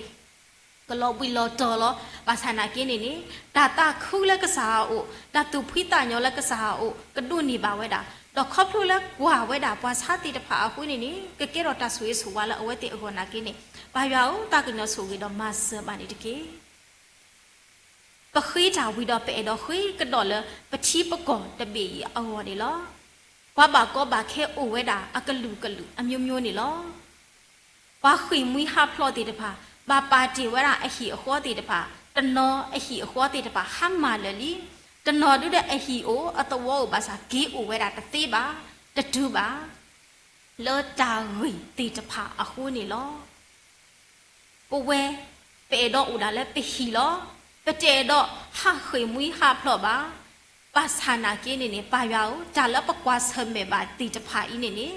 ကလီၤဘှံးလီၤတီၤလီၤ. ဘၣ်ဆၣ်နာ်က့န့ၣ်န့ၣ် တၢ်သးခုလၢကစၢ်အအိၣ်, တၢ်သူၣ်ဖှံသးညီလၢကစၢ်အအိၣ် ကဒိးန့ၢ်ဘၣ်ဝဲဒၣ်, ဒီးခီဖျိလၢကွၢ်ဝဲဒၣ်ပှၤဆါသ့ၣ်တဖၣ်အဃိန့ၣ်န့ၣ် ကကဲထီၣ်တၢ်ဆိၣ်ဂ့ၤဆိၣ်ဝါလၢအဝဲသ့ၣ်အဂီၢ်နာ်က့န့ၣ် ပၢ်ယွၤဧၢ, သးကညီၤဆိၣ်ဂ့ၤဒီးမၤစၢၤဘၣ်န့ၣ်တက့ၢ်. ပဃ့တၢ်ဝံၤဒီး ပအဲၣ်ဒိးဃ့ကဒီးလၢပထံပကီၢ်တဘ့ၣ်အံၤအဂီၢ်န့ၣ်လီၤ. ပှၤဘၣ်ကီဘၣ်ခဲအိၣ်ဝဲဒၣ်အကလုာ်ကလုာ်အမျိုးမျိုးန့ၣ်လီၤ. ပှၤဃ့ၢ်မှံဟးဖျိးသ့ၣ်တဖၣ် ဘၣ်ပာ်တ့ၢ်ဝဲဒၣ်အဟံၣ်အဃီသ့ၣ်တဖၣ်, တနီၤအဟံၣ်အဃီသ့ၣ်တဖၣ်ဟါမၢ်လၢာ်လံ, တနီၤဒုဒီးအဟံၣ်အိၣ်အသဝီအိၣ်ဘၣ်ဆၣ် က့ၤအိၣ်ဝဲဒၣ်တသ့ဘၣ်, တတုၤဘၣ်, လၢတၢ်ဂ့ၢ်သ့ၣ်တဖၣ်အဃိန့ၣ်လီၤ. ပဝဲ ပအဲၣ်ဒိးအိၣ်ဒၣ်လၢပဟံၣ်လီၤ. ပတအဲၣ်ဒိးဟးဃ့ၢ်မှံဟးဖျိးဘၣ်. ဘၣ်ဆၣ်နာ်က့န့ၣ်န့ၣ် ပၢ်ယွၤဧၢ, တၢ်လၢပကွၢ်ဆၢၣ်မဲာ်ဘၣ်သ့ၣ်တဖၣ်အံၤန့ၣ်န့ၣ်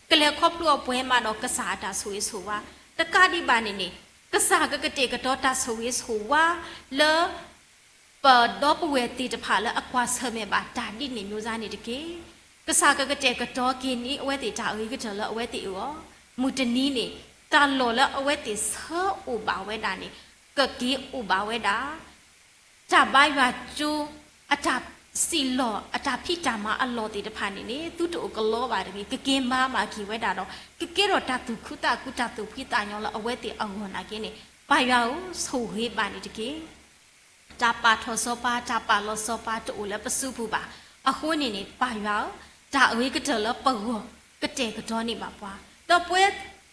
ကလဲၤခီဖျိအပှဲၤမးဒီးကစၢ်အတၢ်ဆိၣ်ဂ့ၤဆိၣ်ဝါ, တကးဒံးဘၣ်န့ၣ်န့ၣ် ကစၢ်ကကတဲာ်ကတီၤတၢ်ဆိၣ်ဂ့ၤဆိၣ်ဝါလၢ ပဒီပုၢ်ဝဲၢ်သ့ၣ်တဖၣ်လၢအကွၢ်ဆၢၣ်မဲာ်ဘၣ်တၢ်ဒ်န့ၣ်မျိုးစားန့ၣ်တက့ၢ်. ကစၢ်ကကတဲာ်ကတီၤက့ၤန့ၢ်အဝဲသ့ၣ်တၢ်အဂ့ၤကတၢၢ်လၢအဝဲသ့ၣ်အဂီၢ်, မုၢ်တနံၤန့ၣ် တၢ်လီၢ်လၢအဝဲသ့ၣ်ဆၢအိၣ်ဘၣ်ဝဲဒၣ်န့ၣ် ကက့ၤအိၣ်ဘၣ်ဝဲဒၣ် တၢ်ဘါယွၤကၠိ အတၢ်စံၣ်လီၤ အတၢ်ဖံးတၢ်မၤအလီၢ်သ့ၣ်တဖၣ်န့ၣ်န့ၣ် သုတအိၣ်ကလီဘၣ်တဂ့ၤ, ကက့ၤမၤဘၣ်က့ၤဝဲဒၣ်ဒီး ကကဲထီၣ်တၢ်သူၣ်ခုသးခု တၢ်သူၣ်ဖှံသးညီလၢအဝဲသ့ၣ်အဂီၢ်နာ်က့န့ၣ် ပၢ်ယွၤဧၢ, ဆိၣ်ဂ့ၤဘၣ်န့ၣ်တက့ၢ်. တၢ်ပာ်ထီၣ်စီၤပၤ တၢ်ပာ်လီၤစီၤပၤတအိၣ်လၢပစုပူၤဘၣ်. အဃိန့ၣ်န့ၣ် ပၢ်ယွၤဧၢ, တၢ်အဂ့ၤကတၢၢ်လၢပဂီၢ် ကတဲာ်ကတီၤန့ၢ်ဘၣ်ပှၤ, ဒီးပဝဲ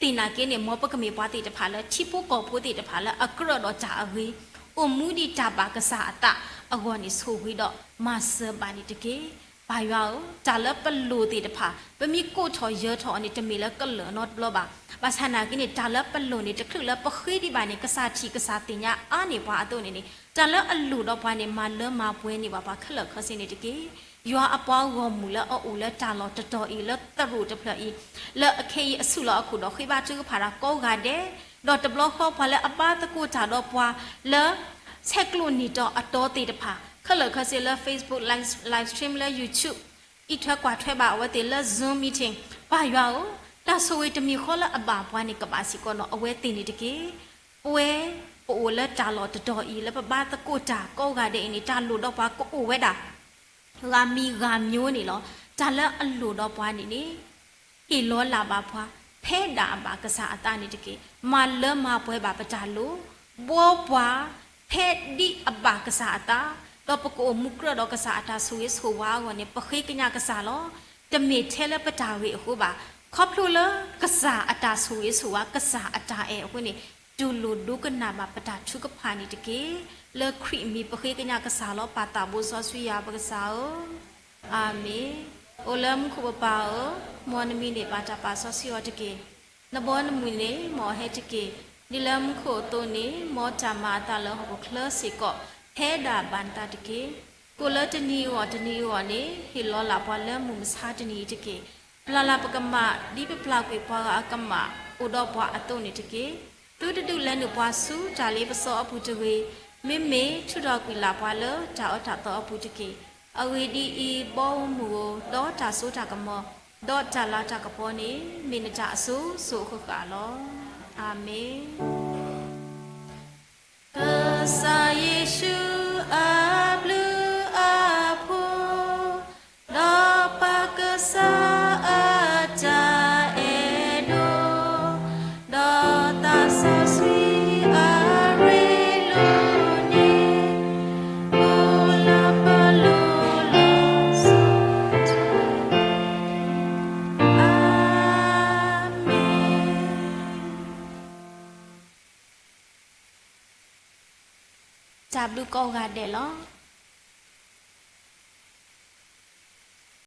သ့ၣ်နာ်က့န့ၣ် မ်ပကမ့ၢ်ပှၤသ့ၣ်တဖၣ်လၢထံဖိကီၢ်ဖိသ့ၣ်တဖၣ်လၢအကြၢးဒီးတၢ်အဂ့ၤ, အိၣ်မူဒံးတၢ်ဘၣ်ကစၢ်အသးအဂီၢ်န့ၣ် ဆိၣ်ဂ့ၤဒီးမၤစၢၤဘၣ်န့ၣ်တက့ၢ်. ပၢ်ယွၤဧၢ, တၢ်လၢပလိၣ်သ့ၣ်တဖၣ် ပမ့ၢ်ကိးထီၣ်ယၢၤထီၣ်အီၤန့ၣ် တမ့ၢ်လၢကလၢာ်နီတဘျီဘၣ်. ဘၣ်ဆၣ်နာ်က့န့ၣ် တၢ်လၢပလိၣ်န့ၣ် တချုးလၢပဃ့ဒံးဘၣ်န့ၣ် ကစၢ်ထံၣ်ကစၢ်သ့ၣ်ညါအါန့ၢ်ပှၤအသိးန့ၣ်န့ၣ် တၢ်လၢအလိၣ်ဒီးပှၤန့ၣ် မၤလၢမၤပှဲၤန့ၢ်ဘၣ်ပှၤခဲလၢာ်ခဲဆ့န့ၣ်တက့ၢ်. ယွၤအပှၤဂီၢ်မုၢ်လၢအအိၣ်လၢတၢ်လီၢ်တတီၤအံၤ လၢသရိာ်တဖျၢၣ်အံၤ လၢအခဲအံၤအဆူၣ်လီၤအခိၣ်ဒီး ဃ့ဘါထုကဖၣ်တၢ်ကိးဂၤဒဲး, ဒီးတဘျီဃီပှၤလၢအဘါသကိးတၢ်ဒီးပှၤလၢ ဆဲးကျိးနံၣ်တီၤအတီၤသ့ၣ်တဖၣ် ခဲလၢာ်ခဲဆ့လၢ Facebook live stream လၢ YouTube အံးထွဲကွၢ်ထွဲဘၣ်အဝဲသ့ၣ်လၢ Zoom meeting, ပၢ်ယွၤဧၢ, တၢ်ဆိၣ်ဂ့ၤတမံၤဃီလၢအဘၣ်ပှၤန့ၣ် ကဘၣ်စ့ၢ်ကီးဒီးအဝဲသ့ၣ်န့ၣ်တက့ၢ်. ပဝဲပအိၣ်လၢတၢ်လီၢ်တတီၤအံၤ လၢပဘါသကိးတၢ်ကိးဂၤဒဲးအံၤန့ၣ် တၢ်လိၣ်ဒီးပှၤကအိၣ်ဝဲဒၣ် ဂၤမံၤဂၤမျိုးန့ၣ်လီၤ. တၢ်လၢအလိၣ်ဒီးပှၤန့ၣ်န့ၣ် ဟ့ၣ်လီၤလၢ်ဘၣ်ပှၤ ဖဲဒၣ်အဘၣ်ကစၢ်အသးန့ၣ်တက့ၢ်. မၤလၢမၤပှဲၤဘၣ်ပတၢ်လိၣ်, ဘှီပှၤ ဖဲဒၣ်အဘၣ်ကစၢ်အသး, ဒီးပကအိၣ်မူကြၢးဒီးကစၢ်အတၢ်ဆိၣ်ဂ့ၤဆိၣ်ဝါအဂီၢ်န့ၣ် ပဃ့ကညးကစၢ်လီၤ. တမ့ၢ်ထဲလၢပတၢ်ဂ့ၢ်အဃိဘၣ်, ခီဖျိလၢကစၢ်အတၢ်ဆိၣ်ဂ့ၤဆိၣ်ဝါ ကစၢ်အတၢ်အဲၣ်အဃိန့ၣ် တူၢ်လိာ်ဒိကနၣ်ဘၣ်ပတၢ်ထုကဖၣ်န့ၣ်တက့ၢ်. လၢခရံာ်အမံၤပဃ့ကညးကစၢ်လီၤ. ပၢ်သးဘိစီဆှံယွၤပကစၢ်ဧၢ, အၤမ့ၣ်. အိၣ်လၢမူခိၣ်ပပၢ်ဧၢ, မ်နမံၤန့ၣ်ဘၣ်တၢ်ပာ်စီဆှံအီၤတက့ၢ်. နဘီနမုၢ်န့ၣ် မ်အဟဲတက့ၢ်. ဒ်လၢမူခိၣ်အသိးန့ၣ် မ်တၢ်မၤအသးလၢဟီၣ်ခိၣ်ချၢစ့ၢ်ကီး ဖဲဒၣ်ဘၣ်နသးတက့ၢ်. ကိၣ်လၢတနံၤအဂီၢ်တနံၤအဂီၢ်န့ၣ် ဟ့ၣ်လီၤလၢ်ပှၤလၢမုၢ်မဆါတနံၤအံၤတက့ၢ်. ပျၢ်လၢ်ပကမၣ် ဒ်ပပျၢ်ကွံာ်ပှၤဂၤအကမၣ် အိၣ်ဒီးပှၤအသိးန့ၣ်တက့ၢ်. သုတဒုးလဲၤနုာ်ပှၤဆူတၢ်လ့ပစီအပူၤတဂ့ၤ. မ့မ့ၢ်ထုးထီၣ်ကွံာ်လၢ်ပှၤလၢတၢ်အၢတၢ်သီအပူၤတက့ၢ်. အဂ့ၢ်ဒ်အံၤ, ဘီမုၢ်ဧၢ, ဒီးတၢ်စိတၢ်ကမီၤ, ဒီးတၢ်လၤတၢ်ကပီၤန့ၣ် မ့ၢ်နတၢ်အစိၤစိၤအဃၣ်ဃၣ်လီၤ. အၤမ့ၣ်. ကစၢ်ယ့ၣ်ၡူးအဘျုးအဖှိၣ်, ဒီးပၢ်ကစၢ်အတၢ်အဲၣ်ဒိၣ်, ဒီးသးစီဆှံအရ့လိာ်န့ၣ် အိၣ်လၢပလိၤလီၤ. အၤမ့ၣ်. တၢ်ဘျုးကိးဂၤဒဲးလီၤ.